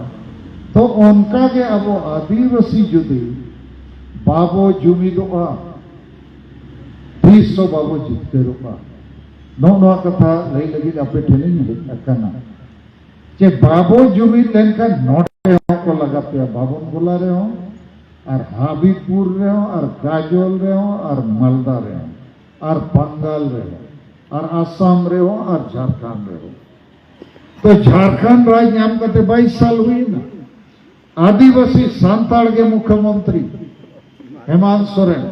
ᱛᱚ ᱚᱱᱠᱟᱜᱮ ᱟᱵᱚ ᱟᱹᱫᱤᱵᱟᱹᱥᱤ ᱡᱩᱫᱤ ᱵᱟᱵᱚ ᱡᱩᱢᱤᱫᱚᱜᱼᱟ, ᱛᱤᱥ ᱦᱚᱸ ᱵᱟᱵᱚ ᱡᱤᱛᱠᱟᱹᱨᱚᱜᱼᱟ᱾ ᱱᱚᱜᱼᱚ ᱱᱚᱣᱟ ᱠᱟᱛᱷᱟ ᱞᱟᱹᱭ ᱞᱟᱹᱜᱤᱫ ᱟᱯᱮ ᱴᱷᱮᱱᱤᱧ ᱦᱮᱡ ᱟᱠᱟᱱᱟ᱾ ᱡᱮ ᱵᱟᱵᱚ ᱡᱩᱢᱤᱫ ᱞᱮᱱᱠᱷᱟᱱ ᱱᱚᱰᱮ ᱦᱚᱸ ᱠᱚ ᱞᱟᱜᱟ ᱯᱮᱭᱟ, ᱵᱟᱵᱚᱱ ᱜᱚᱞᱟ ᱨᱮᱦᱚᱸ, ᱟᱨ ᱦᱟᱵᱤᱵᱯᱩᱨ ᱨᱮᱦᱚᱸ, ᱟᱨ ᱜᱟᱡᱚᱞ ᱨᱮᱦᱚᱸ, ᱟᱨ ᱢᱟᱞᱫᱟ ᱨᱮᱦᱚᱸ, ᱟᱨ ᱵᱟᱝᱜᱟᱞ ᱨᱮᱦᱚᱸ, ᱟᱨ ᱟᱥᱟᱢ ᱨᱮᱦᱚᱸ, ᱟᱨ ᱡᱷᱟᱲᱠᱷᱚᱸᱰ ᱨᱮᱦᱚᱸ᱾ ᱛᱚ ᱡᱷᱟᱲᱠᱷᱚᱸᱰ ᱨᱟᱡᱽ ᱧᱟᱢ ᱠᱟᱛᱮ ᱵᱟᱭᱤᱥ ᱥᱟᱞ ᱦᱩᱭᱱᱟ, ᱟᱹᱫᱤᱵᱟᱹᱥᱤ ᱥᱟᱱᱛᱟᱲ ᱜᱮ ᱢᱩᱠᱷᱭᱚᱢᱚᱱᱛᱨᱤ ᱦᱮᱢᱟᱱᱛ ᱥᱚᱨᱮᱱ,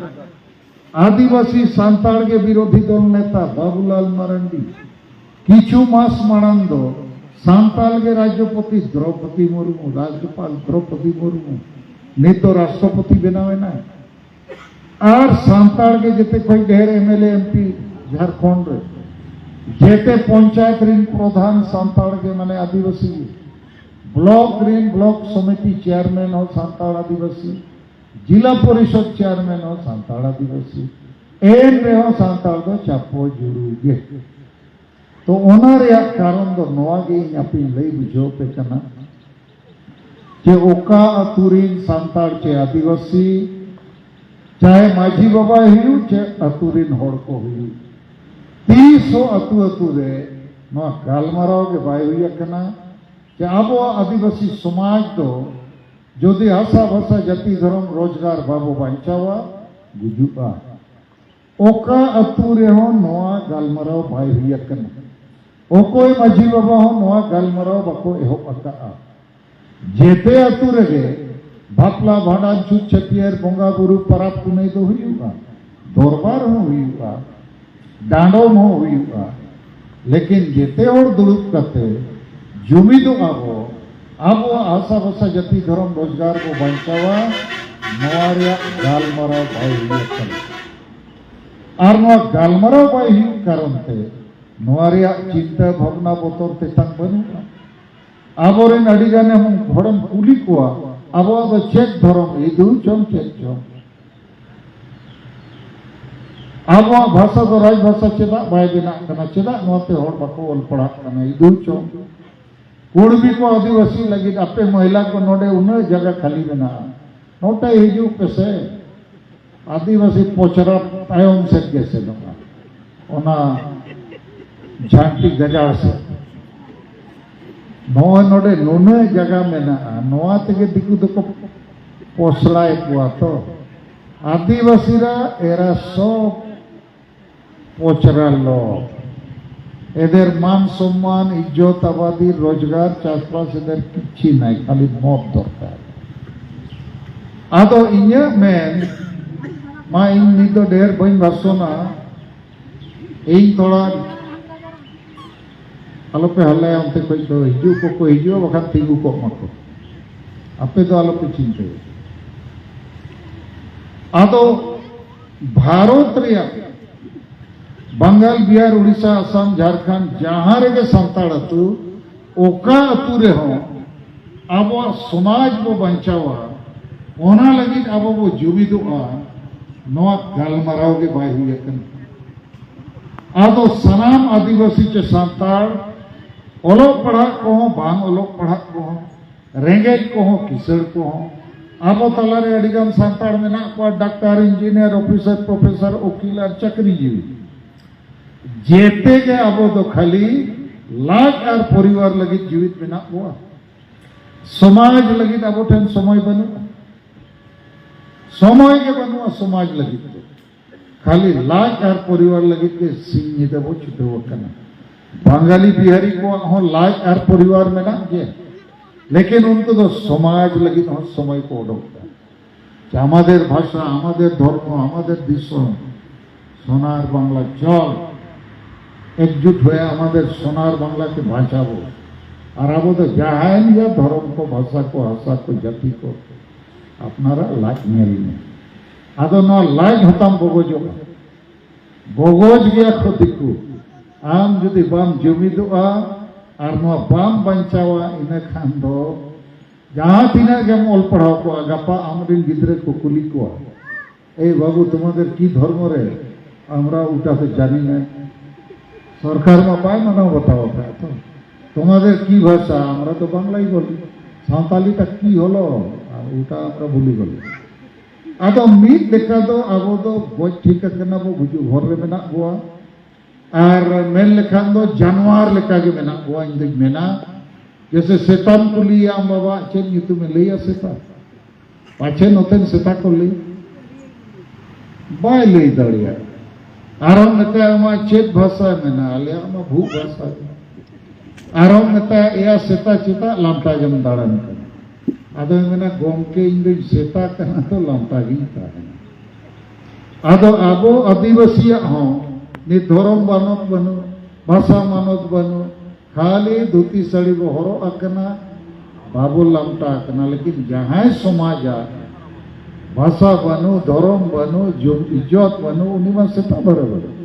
ᱟᱹᱫᱤᱵᱟᱹᱥᱤ ᱥᱟᱱᱛᱟᱲ ᱜᱮ ᱵᱤᱨᱳᱫᱷᱤ ᱫᱚᱞ ᱱᱮᱛᱟ ᱵᱟᱵᱩᱞᱟᱞ ᱢᱟᱨᱟᱱᱰᱤ᱾ ᱠᱤᱪᱷᱩ ᱢᱟᱥ ᱢᱟᱲᱟᱝ ᱫᱚ ᱥᱟᱱᱛᱟᱲ ᱜᱮ ᱨᱟᱡᱽᱡᱚᱯᱚᱛᱤ ᱫᱨᱚᱯᱚᱫᱤ ᱢᱩᱨᱢᱩ, ᱨᱟᱡᱽᱡᱚᱯᱟᱞ ᱫᱨᱚᱯᱚᱫᱤ ᱢᱩᱨᱢᱩ, ᱱᱤᱛ ᱫᱚ ᱨᱟᱥᱴᱨᱚᱯᱚᱛᱤ ᱵᱮᱱᱟᱣ ᱮᱱᱟᱭ᱾ ᱟᱨ ᱥᱟᱱᱛᱟᱲ ᱜᱮ ᱡᱮᱛᱮ ᱠᱷᱚᱱ ᱰᱷᱮᱨ M L A M P Jharkhand ᱨᱮ, ᱡᱮᱛᱮ ᱯᱚᱧᱪᱟᱭᱮᱛ ᱨᱤᱱ ᱯᱨᱚᱫᱷᱟᱱ ᱥᱟᱱᱛᱟᱲ ᱜᱮ, ᱢᱟᱱᱮ ᱟᱹᱫᱤᱵᱟᱹᱥᱤ ᱜᱮ᱾ ᱵᱞᱚᱠ ᱨᱤᱱ ᱵᱞᱚᱠ ᱥᱚᱢᱤᱛᱤ ᱪᱮᱭᱟᱨᱢᱮᱱ ᱦᱚᱸ ᱥᱟᱱᱛᱟᱲ ᱟᱹᱫᱤᱵᱟᱹᱥᱤ, ᱡᱤᱞᱟ ᱯᱚᱨᱤᱥᱚᱫ ᱪᱮᱭᱟᱨᱢᱮᱱ ᱦᱚᱸ ᱥᱟᱱᱛᱟᱲ ᱟᱹᱫᱤᱵᱟᱹᱥᱤ, ᱮᱱ ᱨᱮᱦᱚᱸ ᱥᱟᱱᱛᱟᱲ ᱫᱚ ᱪᱟᱯᱚ ᱡᱩᱲᱩ ᱜᱮ᱾ ᱛᱚ ᱚᱱᱟ ᱨᱮᱭᱟᱜ ᱠᱟᱨᱚᱱ ᱫᱚ ᱱᱚᱣᱟ ᱜᱮ ᱤᱧ ᱟᱯᱮᱧ ᱞᱟᱹᱭ ᱵᱩᱡᱷᱟᱹᱣ ᱯᱮ ᱠᱟᱱᱟ, ᱡᱮ ᱚᱠᱟ ᱟᱹᱛᱩ ᱨᱤᱱ ᱥᱟᱱᱛᱟᱲ ᱪᱮ ᱟᱹᱫᱤᱵᱟᱹᱥᱤ, ᱪᱟᱦᱮ ᱢᱟᱹᱡᱷᱤ ᱵᱟᱵᱟᱭ ᱦᱩᱭᱩᱜ ᱪᱮ ᱟᱹᱛᱩ ᱨᱤᱱ ᱦᱚᱲ ᱠᱚ ᱦᱩᱭᱩᱜ, ᱛᱤᱥ ᱦᱚᱸ ᱟᱹᱛᱩ ᱟᱹᱛᱩ ᱨᱮ ᱱᱚᱣᱟ ᱜᱟᱞᱢᱟᱨᱟᱣ ᱜᱮ ᱵᱟᱭ ᱦᱩᱭ ᱟᱠᱟᱱᱟ ᱡᱮ ᱟᱵᱚᱣᱟᱜ ᱟᱹᱫᱤᱵᱟᱹᱥᱤ ᱥᱚᱢᱟᱡᱽ ᱫᱚ ᱡᱩᱫᱤ ᱦᱟᱥᱟ ᱵᱷᱟᱥᱟ ᱡᱟᱹᱛᱤ ᱫᱷᱚᱨᱚᱢ ᱨᱳᱡᱽᱜᱟᱨ ᱵᱟᱵᱚ ᱵᱟᱧᱪᱟᱣᱟ, ᱜᱩᱡᱩᱜᱼᱟ᱾ ᱚᱠᱟ ᱟᱹᱛᱩ ᱨᱮᱦᱚᱸ ᱱᱚᱣᱟ ᱜᱟᱞᱢᱟᱨᱟᱣ ᱵᱟᱭ ᱦᱩᱭ ᱟᱠᱟᱱᱟ᱾ ᱚᱠᱚᱭ ᱢᱟᱹᱡᱷᱤ ᱵᱟᱵᱟ ᱦᱚᱸ ᱱᱚᱣᱟ ᱜᱟᱞᱢᱟᱨᱟᱣ ᱵᱟᱠᱚ ᱮᱦᱚᱵ ᱟᱠᱟᱫᱼᱟ᱾ ᱡᱮᱛᱮ ᱟᱹᱛᱩ ᱨᱮᱜᱮ ᱵᱟᱯᱞᱟ, ᱵᱷᱟᱸᱰᱟᱱ, ᱪᱷᱩᱛ ᱪᱷᱟᱹᱴᱭᱟᱹᱨ, ᱵᱚᱸᱜᱟ ᱵᱩᱨᱩ, ᱯᱟᱨᱟᱵᱽ ᱯᱩᱱᱟᱹᱭ ᱫᱚ ᱦᱩᱭᱩᱜᱼᱟ, ᱫᱚᱨᱵᱟᱨ ᱦᱚᱸ ᱦᱩᱭᱩᱜᱼᱟ, ᱰᱟᱸᱰᱚᱢ ᱦᱚᱸ ᱦᱩᱭᱩᱜᱼᱟ᱾ ᱞᱮᱠᱤᱱ ᱡᱮᱛᱮ ᱦᱚᱲ ᱫᱩᱲᱩᱵ ᱠᱟᱛᱮ ᱡᱩᱢᱤᱫᱚᱜ ᱟᱵᱚ, ᱟᱵᱚᱣᱟᱜ ᱦᱟᱥᱟ ᱵᱷᱟᱥᱟ ᱡᱟᱹᱛᱤ ᱫᱷᱚᱨᱚᱢ ᱨᱳᱡᱽᱜᱟᱨ ᱵᱚ ᱵᱟᱧᱪᱟᱣᱟ, ᱱᱚᱣᱟ ᱨᱮᱭᱟᱜ ᱜᱟᱞᱢᱟᱨᱟᱣ ᱵᱟᱭ ᱦᱩᱭᱩᱜ ᱠᱟᱱᱟ᱾ ᱟᱨ ᱱᱚᱣᱟ ᱜᱟᱞᱢᱟᱨᱟᱣ ᱵᱟᱭ ᱦᱩᱭᱩᱜ ᱠᱟᱨᱚᱱ ᱛᱮ ᱱᱚᱣᱟ ᱨᱮᱭᱟᱜ ᱪᱤᱱᱛᱟᱹ ᱵᱷᱟᱵᱽᱱᱟ ᱵᱚᱛᱚᱨ ᱛᱮᱛᱟᱝ ᱵᱟᱹᱱᱩᱜᱼᱟ᱾ ᱟᱵᱚᱨᱮᱱ ᱟᱹᱰᱤ ᱜᱟᱱ ᱦᱚᱲᱮᱢ ᱠᱩᱞᱤ ᱠᱚᱣᱟ, ᱟᱵᱚᱣᱟᱜ ᱫᱚ ᱪᱮᱫ ᱫᱷᱚᱨᱚᱢ, ᱦᱤᱱᱫᱩ ᱪᱚᱝ ᱪᱮᱫ ᱪᱚᱝ? ᱟᱵᱚᱣᱟᱜ ᱵᱷᱟᱥᱟ ᱫᱚ ᱨᱟᱡᱽ ᱵᱷᱟᱥᱟ ᱪᱮᱫᱟᱜ ᱵᱟᱭ ᱵᱮᱱᱟᱜ ᱠᱟᱱᱟ? ᱪᱮᱫᱟᱜ ᱱᱚᱣᱟᱛᱮ ᱦᱚᱲ ᱵᱟᱠᱚ ᱚᱞ ᱯᱟᱲᱦᱟᱜ ᱠᱟᱱᱟ? ᱦᱤᱱᱫᱩ ᱪᱚᱝ? ᱠᱩᱲᱢᱤ ᱠᱚ, ᱟᱹᱫᱤᱵᱟᱹᱥᱤ ᱞᱟᱹᱜᱤᱫ ᱟᱯᱮ ᱢᱚᱦᱤᱞᱟ ᱠᱚ ᱱᱚᱰᱮ ᱩᱱᱟᱹᱜ ᱡᱟᱭᱜᱟ ᱠᱷᱟᱹᱞᱤ ᱢᱮᱱᱟᱜᱼᱟ, ᱱᱚᱛᱮ ᱦᱤᱡᱩᱜ ᱯᱮᱥᱮ᱾ ᱟᱹᱫᱤᱵᱟᱹᱥᱤ ᱯᱚᱪᱨᱟ ᱛᱟᱭᱚᱢ ᱥᱮᱫ ᱜᱮ ᱥᱮᱱᱚᱜᱼᱟ, ᱚᱱᱟ ᱡᱷᱟᱱᱴᱤ ᱜᱟᱡᱟᱲ ᱥᱮᱫ᱾ ᱱᱚᱜᱼᱚᱭ ᱱᱚᱰᱮ ᱱᱩᱱᱟᱹᱜ ᱡᱟᱭᱜᱟ ᱢᱮᱱᱟᱜᱼᱟ, ᱱᱚᱣᱟ ᱛᱮᱜᱮ ᱫᱤᱠᱩ ᱫᱚᱠᱚ ᱯᱚᱥᱲᱟᱭᱮᱫ ᱠᱚᱣᱟ ᱛᱚ᱾ ᱟᱹᱫᱤᱵᱟᱹᱥᱤ ᱨᱟᱜ ᱮᱨᱟ ᱥᱚᱵ ᱯᱚᱪᱨᱟ ᱞᱚ᱾ ᱮᱫᱮᱨ ᱢᱟᱱ ᱥᱚᱢᱢᱟᱱ, ᱤᱡᱽᱡᱚᱛ, ᱟᱵᱟᱫᱤ, ᱨᱳᱡᱽᱜᱟᱨ, ᱪᱟᱥᱵᱟᱥ, ᱮᱫᱮᱨ ᱠᱤᱪᱷᱤ ᱱᱟᱭ, ᱠᱷᱟᱹᱞᱤ ᱢᱚᱛ ᱫᱚᱨᱠᱟᱨ᱾ ᱟᱫᱚ ᱤᱧᱟᱹᱜ ᱢᱮᱱ ᱢᱟ, ᱤᱧ ᱱᱤᱛ ᱫᱚ ᱰᱷᱮᱨ ᱵᱟᱹᱧ ᱵᱷᱟᱥᱚᱱᱟ, ᱤᱧ ᱛᱷᱚᱲᱟ ᱟᱞᱚᱯᱮ ᱦᱟᱞᱞᱟᱭᱟ, ᱚᱱᱛᱮ ᱠᱷᱚᱡ ᱫᱚ ᱦᱤᱡᱩᱜ ᱠᱚᱠᱚ ᱦᱤᱡᱩᱜᱼᱟ, ᱵᱟᱠᱷᱟᱱ ᱛᱤᱸᱜᱩ ᱠᱚᱜ ᱢᱟᱠᱚ᱾ ᱟᱯᱮ ᱫᱚ ᱟᱞᱚᱯᱮ ᱪᱤᱱᱛᱟᱹᱭᱟ᱾ ᱟᱫᱚ ᱵᱷᱟᱨᱚᱛ ᱨᱮᱭᱟᱜ ᱵᱟᱝᱜᱟᱞ, ᱵᱤᱦᱟᱨ, ᱩᱲᱤᱥᱥᱟ, ᱟᱥᱟᱢ, ᱡᱷᱟᱲᱠᱷᱚᱸᱰ, ᱡᱟᱦᱟᱸ ᱨᱮᱜᱮ ᱥᱟᱱᱛᱟᱲ ᱟᱹᱛᱩ, ᱚᱠᱟ ᱟᱹᱛᱩ ᱨᱮᱦᱚᱸ ᱟᱵᱚᱣᱟᱜ ᱥᱚᱢᱟᱡᱽ ᱵᱚ ᱵᱟᱧᱪᱟᱣᱟ, ᱚᱱᱟ ᱞᱟᱹᱜᱤᱫ ᱟᱵᱚ ᱵᱚ ᱡᱩᱢᱤᱫᱚᱜᱼᱟ, ᱱᱚᱣᱟ ᱜᱟᱞᱢᱟᱨᱟᱣ ᱜᱮ ᱵᱟᱭ ᱦᱩᱭ ᱟᱠᱟᱱᱟ᱾ ᱟᱫᱚ ᱥᱟᱱᱟᱢ ᱟᱹᱫᱤᱵᱟᱹᱥᱤ ᱪᱮ ᱥᱟᱱᱛᱟᱲ, ᱚᱞᱚᱜ ᱯᱟᱲᱦᱟᱜ ᱠᱚᱦᱚᱸ, ᱵᱟᱝ ᱚᱞᱚᱜ ᱯᱟᱲᱦᱟᱜ ᱠᱚᱦᱚᱸ, ᱨᱮᱸᱜᱮᱡ ᱠᱚᱦᱚᱸ, ᱠᱤᱥᱟᱹᱬ ᱠᱚᱦᱚᱸ, ᱟᱵᱚ ᱛᱟᱞᱟᱨᱮ ᱟᱹᱰᱤᱜᱟᱱ ᱥᱟᱱᱛᱟᱲ ᱢᱮᱱᱟᱜ ᱠᱚᱣᱟ, ᱰᱟᱠᱛᱟᱨ, ᱤᱧᱡᱤᱱᱤᱭᱟᱨ, ᱚᱯᱷᱤᱥᱟᱨ, ᱯᱨᱚᱯᱷᱮᱥᱚᱨ, ᱩᱠᱤᱞ ᱟᱨ ᱪᱟᱹᱠᱨᱤᱡᱤᱵᱤ᱾ ᱡᱮᱛᱮ ᱜᱮ ᱟᱵᱚ ᱫᱚ ᱠᱷᱟᱹᱞᱤ ᱞᱟᱡ ᱟᱨ ᱯᱚᱨᱤᱵᱟᱨ ᱞᱟᱹᱜᱤᱫ ᱡᱤᱣᱤᱫ ᱢᱮᱱᱟᱜ ᱵᱚᱣᱟ᱾ ᱥᱚᱢᱟᱡᱽ ᱞᱟᱹᱜᱤᱫ ᱟᱵᱚ ᱴᱷᱮᱱ ᱥᱚᱢᱚᱭ ᱵᱟᱹᱱᱩᱜᱼᱟ, ᱥᱚᱢᱚᱭ ᱜᱮ ᱵᱟᱹᱱᱩᱜᱼᱟ ᱥᱚᱢᱟᱡᱽ ᱞᱟᱹᱜᱤᱫ ᱫᱚ᱾ ᱠᱷᱟᱹᱞᱤ ᱞᱟᱡ ᱟᱨ ᱯᱚᱨᱤᱵᱟᱨ ᱞᱟᱹᱜᱤᱫ ᱜᱮ ᱥᱤᱧ ᱧᱤᱫᱟᱹ ᱵᱚ ᱪᱷᱩᱴᱟᱹᱣ ᱟᱠᱟᱱᱟ᱾ ᱵᱟᱝᱜᱟᱞᱤ ᱵᱤᱦᱟᱨᱤ ᱠᱚᱣᱟᱜ ᱦᱚᱸ ᱞᱟᱡ ᱟᱨ ᱯᱚᱨᱤᱵᱟᱨ ᱢᱮᱱᱟᱜ ᱜᱮᱭᱟ, ᱞᱮᱠᱤᱱ ᱩᱱᱠᱩ ᱫᱚ ᱥᱚᱢᱟᱡᱽ ᱞᱟᱹᱜᱤᱫ ᱦᱚᱸ ᱥᱚᱢᱚᱭ ᱠᱚ ᱚᱰᱚᱠ ᱮᱫᱟ᱾ ᱡᱮ ᱟᱢᱟᱫᱮᱨ ᱵᱷᱟᱥᱟ, ᱟᱢᱟᱫᱮᱨ ᱫᱷᱚᱨᱢᱚ, ᱟᱢᱟᱫᱮᱨ ᱫᱤᱥᱚᱢ, সোনার বাংলা চল, একজুট হয়ে আমাদের সোনার বাংলাকে বাঁচাবো। আর ᱟᱵᱚ ᱫᱚ ᱡᱟᱦᱟᱸᱭ ᱱᱤᱡᱟᱜ ᱫᱷᱚᱨᱚᱢ ᱠᱚ, ᱵᱷᱟᱥᱟ ᱠᱚ, ᱦᱟᱥᱟ ᱠᱚ, ᱡᱟᱹᱛᱤ ᱠᱚ, ᱟᱯᱱᱟᱨᱟᱜ ᱞᱟᱡ ᱧᱮᱞ ᱢᱮ᱾ ᱟᱫᱚ ᱱᱚᱣᱟ ᱞᱟᱡ ᱦᱚᱸᱛᱟᱢ ᱵᱚᱜᱚᱡᱚᱜᱼᱟ, ᱵᱚᱜᱚᱡ ᱜᱮᱭᱟ ᱠᱚ ᱫᱤᱠᱩ᱾ ᱟᱢ ᱡᱩᱫᱤ ᱵᱟᱢ ᱡᱩᱢᱤᱫᱚᱜᱼᱟ ᱟᱨ ᱱᱚᱣᱟ ᱵᱟᱢ ᱵᱟᱧᱪᱟᱣᱟ, ᱤᱱᱟᱹ ᱠᱷᱟᱱ ᱫᱚ ᱡᱟᱦᱟᱸ ᱛᱤᱱᱟᱹᱜ ᱜᱮᱢ ᱚᱞ ᱯᱟᱲᱦᱟᱣ ᱠᱚᱣᱟ, ᱜᱟᱯᱟ ᱟᱢᱨᱮᱱ ᱜᱤᱫᱽᱨᱟᱹ ᱠᱚ ᱠᱩᱞᱤ ᱠᱚᱣᱟ, "ᱮᱭ ᱵᱟᱹᱵᱩ, তোমাদের কি ধর্ম রে? আমরা ওটা তো জানি না।" সরকার ᱢᱟ ᱵᱟᱭ ᱢᱟᱱᱟᱣ ᱵᱟᱛᱟᱣ ᱟᱠᱟᱫ ᱛᱚ᱾ "তোমাদের কি ভাষা? আমরা তো বাংলাই বলি।" ᱥᱟᱱᱛᱟᱞᱤ ᱛᱟ ᱠᱤ ᱦᱚᱞᱚ, ᱟᱨ ᱩᱞᱴᱟ ᱟᱢᱨᱟ ᱵᱷᱩᱞᱤ ᱜᱚᱞᱚ᱾ ᱟᱫᱚ ᱢᱤᱫ ᱞᱮᱠᱟ ᱫᱚ ᱟᱵᱚ ᱫᱚ ᱜᱚᱡ ᱴᱷᱤᱠ ᱟᱠᱟᱱᱟ ᱵᱚ, ᱜᱩᱡᱩᱜ ᱦᱚᱨ ᱨᱮ ᱢᱮᱱᱟᱜ ᱵᱚᱣᱟ᱾ ᱟᱨ ᱢᱮᱱ ᱞᱮᱠᱷᱟᱱ ᱫᱚ ᱡᱟᱱᱣᱟᱨ ᱞᱮᱠᱟ ᱜᱮ ᱢᱮᱱᱟᱜ ᱵᱚᱣᱟ, ᱤᱧ ᱫᱩᱧ ᱢᱮᱱᱟ᱾ ᱡᱮᱥᱮ ᱥᱮᱛᱟᱢ ᱠᱩᱞᱤᱭᱮᱭᱟ, "ᱟᱢ ᱵᱟᱵᱟ ᱪᱮᱫ ᱧᱩᱛᱩᱢᱮ ᱞᱟᱹᱭᱟ ᱥᱮᱛᱟ?" ᱯᱟᱪᱷᱮ ᱱᱚᱛᱮᱱ ᱥᱮᱛᱟ ᱠᱚ ᱞᱟᱹᱭ, ᱵᱟᱭ ᱞᱟᱹᱭ ᱫᱟᱲᱮᱭᱟᱜᱼᱟ᱾ ᱟᱨᱦᱚᱸ ᱢᱮᱛᱟᱭᱟ, "ᱟᱢᱟᱜ ᱪᱮᱫ ᱵᱷᱟᱥᱟ ᱢᱮᱱᱟᱜᱼᱟ?" ᱞᱟᱹᱭᱟ, "ᱟᱢᱟᱜ ᱵᱷᱩ ᱵᱷᱟᱥᱟ ᱜᱮ᱾" ᱟᱨᱦᱚᱸ ᱢᱮᱛᱟᱭᱟ, "ᱮᱭᱟ ᱥᱮᱛᱟ, ᱪᱮᱫᱟᱜ ᱞᱟᱢᱴᱟ ᱜᱮᱢ ᱫᱟᱬᱟᱱ ᱠᱟᱱᱟ?" ᱟᱫᱚᱭ ᱢᱮᱱᱟ, "ᱜᱚᱢᱠᱮ, ᱤᱧ ᱫᱚᱧ ᱥᱮᱛᱟ ᱠᱟᱱᱟ ᱛᱚ, ᱞᱟᱢᱴᱟ ᱜᱤᱧ ᱛᱟᱦᱮᱱᱟ᱾" ᱟᱫᱚ ᱟᱵᱚ ᱟᱹᱫᱤᱵᱟᱹᱥᱤᱭᱟᱜ ᱦᱚᱸ ᱱᱤᱛ ᱫᱷᱚᱨᱚᱢ ᱢᱟᱱᱚᱛ ᱵᱟᱹᱱᱩᱜ, ᱵᱷᱟᱥᱟ ᱢᱟᱱᱚᱛ ᱵᱟᱹᱱᱩᱜ, ᱠᱷᱟᱹᱞᱤ ᱫᱷᱩᱛᱤ ᱥᱟᱹᱲᱤ ᱵᱚ ᱦᱚᱨᱚᱜ ᱟᱠᱟᱱᱟ, ᱵᱟᱵᱚ ᱞᱟᱢᱴᱟ ᱟᱠᱟᱱᱟ, ᱞᱮᱠᱤᱱ ᱡᱟᱦᱟᱸᱭ ᱥᱚᱢᱟᱡᱟᱜ ᱵᱷᱟᱥᱟ ᱵᱟᱹᱱᱩᱜ, ᱫᱷᱚᱨᱚᱢ ᱵᱟᱹᱱᱩᱜ, ᱡᱩᱢ ᱤᱡᱽᱡᱚᱛ ᱵᱟᱹᱱᱩᱜ, ᱩᱱᱤ ᱢᱟ ᱥᱮᱛᱟ ᱫᱷᱚᱨᱮ ᱵᱟᱹᱱᱩᱜ᱾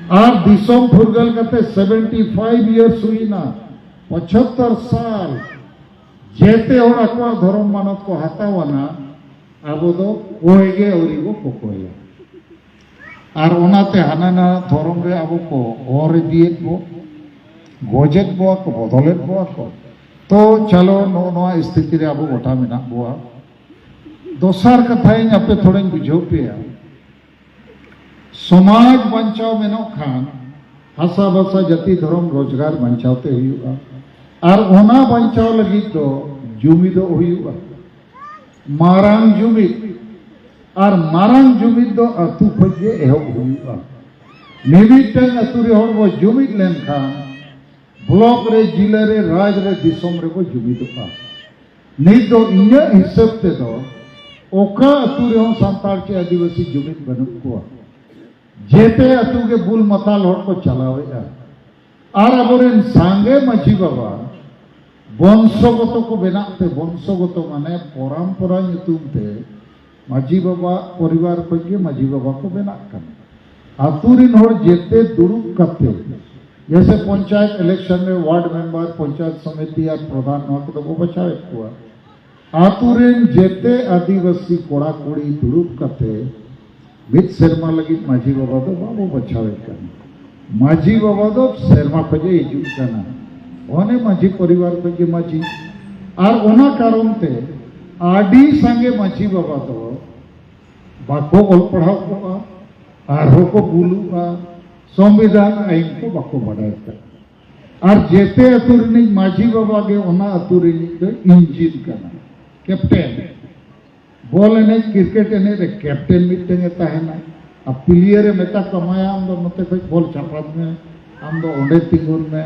ᱟᱨ ᱫᱤᱥᱚᱢ ᱯᱷᱩᱨᱜᱟᱹᱞ ᱠᱟᱛᱮ ᱥᱮᱵᱷᱮᱱᱴᱤ ᱯᱷᱟᱭᱤᱵᱷ ᱤᱭᱟᱨᱥ ᱦᱩᱭᱱᱟ, ᱯᱚᱸᱪᱟᱛᱛᱳᱨ ᱥᱟᱞ, ᱡᱮᱛᱮ ᱦᱚᱲ ᱟᱠᱚᱣᱟᱜ ᱫᱷᱚᱨᱚᱢ ᱢᱟᱱᱚᱛ ᱠᱚ ᱦᱟᱛᱟᱣ ᱟᱱᱟ, ᱟᱵᱚ ᱫᱚ ᱚᱠᱚᱭ ᱜᱮ ᱟᱹᱣᱨᱤ ᱵᱚ ᱠᱚᱠᱚᱭᱟ᱾ ᱟᱨ ᱚᱱᱟᱛᱮ ᱦᱟᱱᱟ ᱱᱟᱣᱟ ᱫᱷᱚᱨᱚᱢ ᱨᱮ ᱟᱵᱚ ᱠᱚ ᱚᱨ ᱤᱫᱤᱭᱮᱫ ᱵᱚ, ᱜᱚᱡᱮᱫ ᱵᱚᱣᱟ ᱠᱚ, ᱵᱚᱫᱚᱞᱮᱫ ᱵᱚᱣᱟ ᱠᱚ᱾ ᱛᱚ ᱪᱟᱞᱚ, ᱱᱚᱜᱼᱚ ᱱᱚᱣᱟ ᱥᱛᱷᱤᱛᱤ ᱨᱮ ᱟᱵᱚ ᱜᱚᱴᱟ ᱢᱮᱱᱟᱜ ᱵᱚᱣᱟ᱾ ᱫᱚᱥᱟᱨ ᱠᱟᱛᱷᱟᱧ ᱟᱯᱮ ᱛᱷᱚᱲᱟᱧ ᱵᱩᱡᱷᱟᱹᱣ ᱯᱮᱭᱟ, ᱥᱚᱢᱟᱡᱽ ᱵᱟᱧᱪᱟᱣ ᱢᱮᱱᱚᱜ ᱠᱷᱟᱱ ᱦᱟᱥᱟ ᱵᱷᱟᱥᱟ ᱡᱟᱹᱛᱤ ᱫᱷᱚᱨᱚᱢ ᱨᱳᱡᱽᱜᱟᱨ ᱵᱟᱧᱪᱟᱣ ᱛᱮ ᱦᱩᱭᱩᱜᱼᱟ᱾ ᱟᱨ ᱚᱱᱟ ᱵᱟᱧᱪᱟᱣ ᱞᱟᱹᱜᱤᱫ ᱫᱚ ᱡᱩᱢᱤᱫᱚᱜ ᱦᱩᱭᱩᱜᱼᱟ, ᱢᱟᱨᱟᱝ ᱡᱩᱢᱤᱫ᱾ ᱟᱨ ᱢᱟᱨᱟᱝ ᱡᱩᱢᱤᱫ ᱫᱚ ᱟᱹᱛᱩ ᱠᱷᱚᱱ ᱜᱮ ᱮᱦᱚᱵ ᱦᱩᱭᱩᱜᱼᱟ᱾ ᱢᱤᱢᱤᱫᱴᱟᱝ ᱟᱹᱛᱩ ᱨᱮ ᱦᱚᱲ ᱵᱚ ᱡᱩᱢᱤᱫ ᱞᱮᱱᱠᱷᱟᱱ ᱵᱞᱚᱠ ᱨᱮ, ᱡᱤᱞᱟᱹ ᱨᱮ, ᱨᱟᱡᱽ ᱨᱮ, ᱫᱤᱥᱚᱢ ᱨᱮᱵᱚ ᱡᱩᱢᱤᱫᱚᱜᱼᱟ᱾ ᱱᱤᱛ ᱫᱚ ᱤᱧᱟᱹᱜ ᱦᱤᱥᱟᱹᱵ ᱛᱮᱫᱚ ᱚᱠᱟ ᱟᱹᱛᱩ ᱨᱮᱦᱚᱸ ᱥᱟᱱᱛᱟᱲ ᱪᱮ ᱟᱹᱫᱤᱵᱟᱹᱥᱤ ᱡᱩᱢᱤᱫ ᱵᱟᱹᱱᱩᱜ ᱠᱚᱣᱟ᱾ ᱡᱮᱛᱮ ᱟᱹᱛᱩ ᱜᱮ ᱵᱩᱞ ᱢᱟᱛᱟᱞ ᱦᱚᱲ ᱠᱚ ᱪᱟᱞᱟᱣᱮᱫᱼᱟ᱾ ᱟᱨ ᱟᱵᱚᱨᱮᱱ ᱥᱟᱸᱜᱮ ᱢᱟᱹᱡᱷᱤ ᱵᱟᱵᱟ ᱵᱚᱝᱥᱚᱜᱚᱛᱚ ᱠᱚ ᱵᱮᱱᱟᱜ ᱛᱮ, ᱵᱚᱝᱥᱚᱜᱚᱛᱚ ᱢᱟᱱᱮ ᱯᱚᱨᱟᱢᱯᱚᱨᱟ ᱧᱩᱛᱩᱢ ᱛᱮ ᱢᱟᱹᱡᱷᱤ ᱵᱟᱵᱟ ᱯᱚᱨᱤᱵᱟᱨ ᱠᱷᱚᱱ ᱜᱮ ᱢᱟᱹᱡᱷᱤ ᱵᱟᱵᱟ ᱠᱚ ᱵᱮᱱᱟᱜ ᱠᱟᱱᱟ᱾ ᱟᱹᱛᱩ ᱨᱮᱱ ᱦᱚᱲ ᱡᱮᱛᱮ ᱫᱩᱲᱩᱵ ᱠᱟᱛᱮ, ᱡᱮᱭᱥᱮ ᱯᱚᱧᱪᱟᱭᱮᱛ ᱤᱞᱮᱠᱥᱚᱱ ᱨᱮ ᱣᱟᱨᱰ ᱢᱮᱢᱵᱟᱨ, ᱯᱚᱧᱪᱟᱭᱮᱛ ᱥᱚᱢᱤᱛᱤ ᱟᱨ ᱯᱨᱚᱫᱷᱟᱱ, ᱱᱚᱣᱟ ᱠᱚᱫᱚ ᱵᱚ ᱵᱟᱪᱷᱟᱣᱮᱫ ᱠᱚᱣᱟ᱾ ᱟᱹᱛᱩ ᱨᱮᱱ ᱡᱮᱛᱮ ᱟᱹᱫᱤᱵᱟᱹᱥᱤ ᱠᱚᱲᱟ ᱠᱩᱲᱤ ᱫᱩᱲᱩᱵ ᱠᱟᱛᱮ ᱢᱤᱫ ᱥᱮᱨᱢᱟ ᱞᱟᱹᱜᱤᱫ ᱢᱟᱹᱡᱷᱤ ᱵᱟᱵᱟ ᱫᱚ ᱵᱟᱵᱚ ᱵᱟᱪᱷᱟᱣᱮᱫ ᱠᱟᱱᱟ᱾ ᱢᱟᱹᱡᱷᱤ ᱵᱟᱵᱟ ᱫᱚ ᱥᱮᱨᱢᱟ ᱠᱷᱚᱱ ᱮ ᱦᱤᱡᱩᱜ ᱠᱟᱱᱟ᱾ ᱚᱱᱮ ᱢᱟᱹᱡᱷᱤ ᱯᱚᱨᱤᱵᱟᱨ ᱠᱷᱚᱱ ᱜᱮ ᱢᱟᱹᱡᱷᱤ᱾ ᱟᱨ ᱚᱱᱟ ᱠᱟᱨᱚᱱ ᱛᱮ ᱟᱹᱰᱤ ᱥᱟᱸᱜᱮ ᱢᱟᱹᱡᱷᱤ ᱵᱟᱵᱟ ᱫᱚ ᱵᱟᱠᱚ ᱚᱞ ᱯᱟᱲᱦᱟᱣ ᱠᱚᱜᱼᱟ, ᱟᱨᱦᱚᱸ ᱠᱚ ᱵᱩᱞᱩᱜᱼᱟ, ᱥᱚᱝᱵᱤᱫᱷᱟᱱ ᱟᱹᱭᱤᱱ ᱠᱚ ᱵᱟᱠᱚ ᱵᱟᱰᱟᱭ ᱠᱟᱜᱼᱟ᱾ ᱟᱨ ᱡᱮᱛᱮ ᱟᱹᱛᱩ ᱨᱤᱱᱤᱡ ᱢᱟᱹᱡᱷᱤ ᱵᱟᱵᱟ ᱜᱮ ᱚᱱᱟ ᱟᱹᱛᱩ ᱨᱤᱱᱤᱡ ᱫᱚ ᱤᱧᱡᱤᱱ ᱠᱟᱱᱟ, ᱠᱮᱯᱴᱮᱱ᱾ ᱵᱚᱞ ᱮᱱᱮᱡ, ᱠᱨᱤᱠᱮᱴ ᱮᱱᱮᱡ ᱨᱮ ᱠᱮᱯᱴᱮᱱ ᱢᱤᱫᱴᱮᱱ ᱮ ᱛᱟᱦᱮᱱᱟ᱾ ᱟᱨ ᱯᱞᱮᱭᱟᱨ ᱮ ᱢᱮᱛᱟ ᱠᱚ, "ᱢᱟᱭᱟ, ᱟᱢ ᱫᱚ ᱱᱚᱛᱮ ᱠᱷᱚᱱ ᱵᱚᱞ ᱪᱟᱯᱟᱫ ᱢᱮ, ᱟᱢ ᱫᱚ ᱚᱸᱰᱮ ᱛᱤᱸᱜᱩᱱ ᱢᱮ᱾"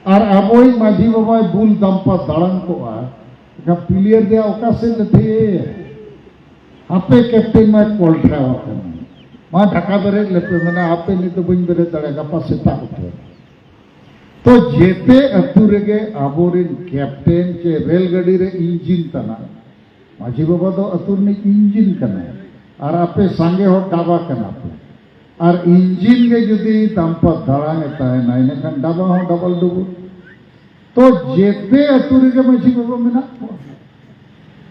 ᱟᱨ ᱟᱵᱚᱭᱤᱡ ᱢᱟᱹᱡᱷᱤ ᱵᱟᱵᱟᱭ ᱵᱩᱞ ᱫᱟᱢᱯᱟ ᱫᱟᱬᱟᱱ ᱠᱚᱜᱼᱟ, ᱮᱱᱠᱷᱟᱱ ᱯᱞᱮᱭᱟᱨ ᱫᱚ ᱚᱠᱟ ᱥᱮᱫ ᱞᱮ ᱛᱷᱤᱭᱟᱹᱭᱟ? ᱦᱟᱯᱮ, ᱠᱮᱯᱴᱮᱱ ᱢᱟᱭ ᱠᱚᱞᱰᱨᱟᱣ ᱟᱠᱟᱱᱟ, ᱢᱟ ᱰᱷᱟᱠᱟ ᱵᱮᱨᱮᱫ ᱞᱮᱯᱮ, ᱢᱮᱱᱟ, "ᱦᱟᱯᱮ, ᱱᱤᱛ ᱫᱚ ᱵᱟᱹᱧ ᱵᱮᱨᱮᱫ ᱫᱟᱲᱮᱭᱟᱜᱼᱟ, ᱜᱟᱯᱟ ᱥᱮᱛᱟᱜ ᱩᱛᱟᱹᱨ᱾" ᱛᱚ ᱡᱮᱛᱮ ᱟᱹᱛᱩ ᱨᱮᱜᱮ ᱟᱵᱚᱨᱮᱱ ᱠᱮᱯᱴᱮᱱ ᱪᱮ ᱨᱮᱞ ᱜᱟᱹᱰᱤ ᱨᱮ ᱤᱧᱡᱤᱱ ᱛᱟᱱᱟ, ᱢᱟᱹᱡᱷᱤ ᱵᱟᱵᱟ ᱫᱚ ᱟᱹᱛᱩ ᱨᱤᱱᱤᱡ ᱤᱧᱡᱤᱱ ᱠᱟᱱᱟᱭ, ᱟᱨ ᱟᱯᱮ ᱥᱟᱸᱜᱮ ᱦᱚᱲ ᱰᱟᱵᱟ ᱠᱟᱱᱟ ᱯᱮ᱾ ᱟᱨ ᱤᱧᱡᱤᱱ ᱜᱮ ᱡᱩᱫᱤ ᱫᱟᱢᱯᱟ ᱫᱟᱲᱟᱝ ᱮ ᱛᱟᱦᱮᱱᱟ, ᱤᱱᱟᱹᱠᱷᱟᱱ ᱰᱟᱵᱟ ᱦᱚᱸ ᱰᱟᱵᱚᱞ ᱰᱩᱵᱩᱞ᱾ ᱛᱚ ᱡᱮᱛᱮ ᱟᱹᱛᱩ ᱨᱮᱜᱮ ᱢᱟᱹᱡᱷᱤ ᱵᱟᱵᱟ ᱢᱮᱱᱟᱜ ᱠᱚᱣᱟ᱾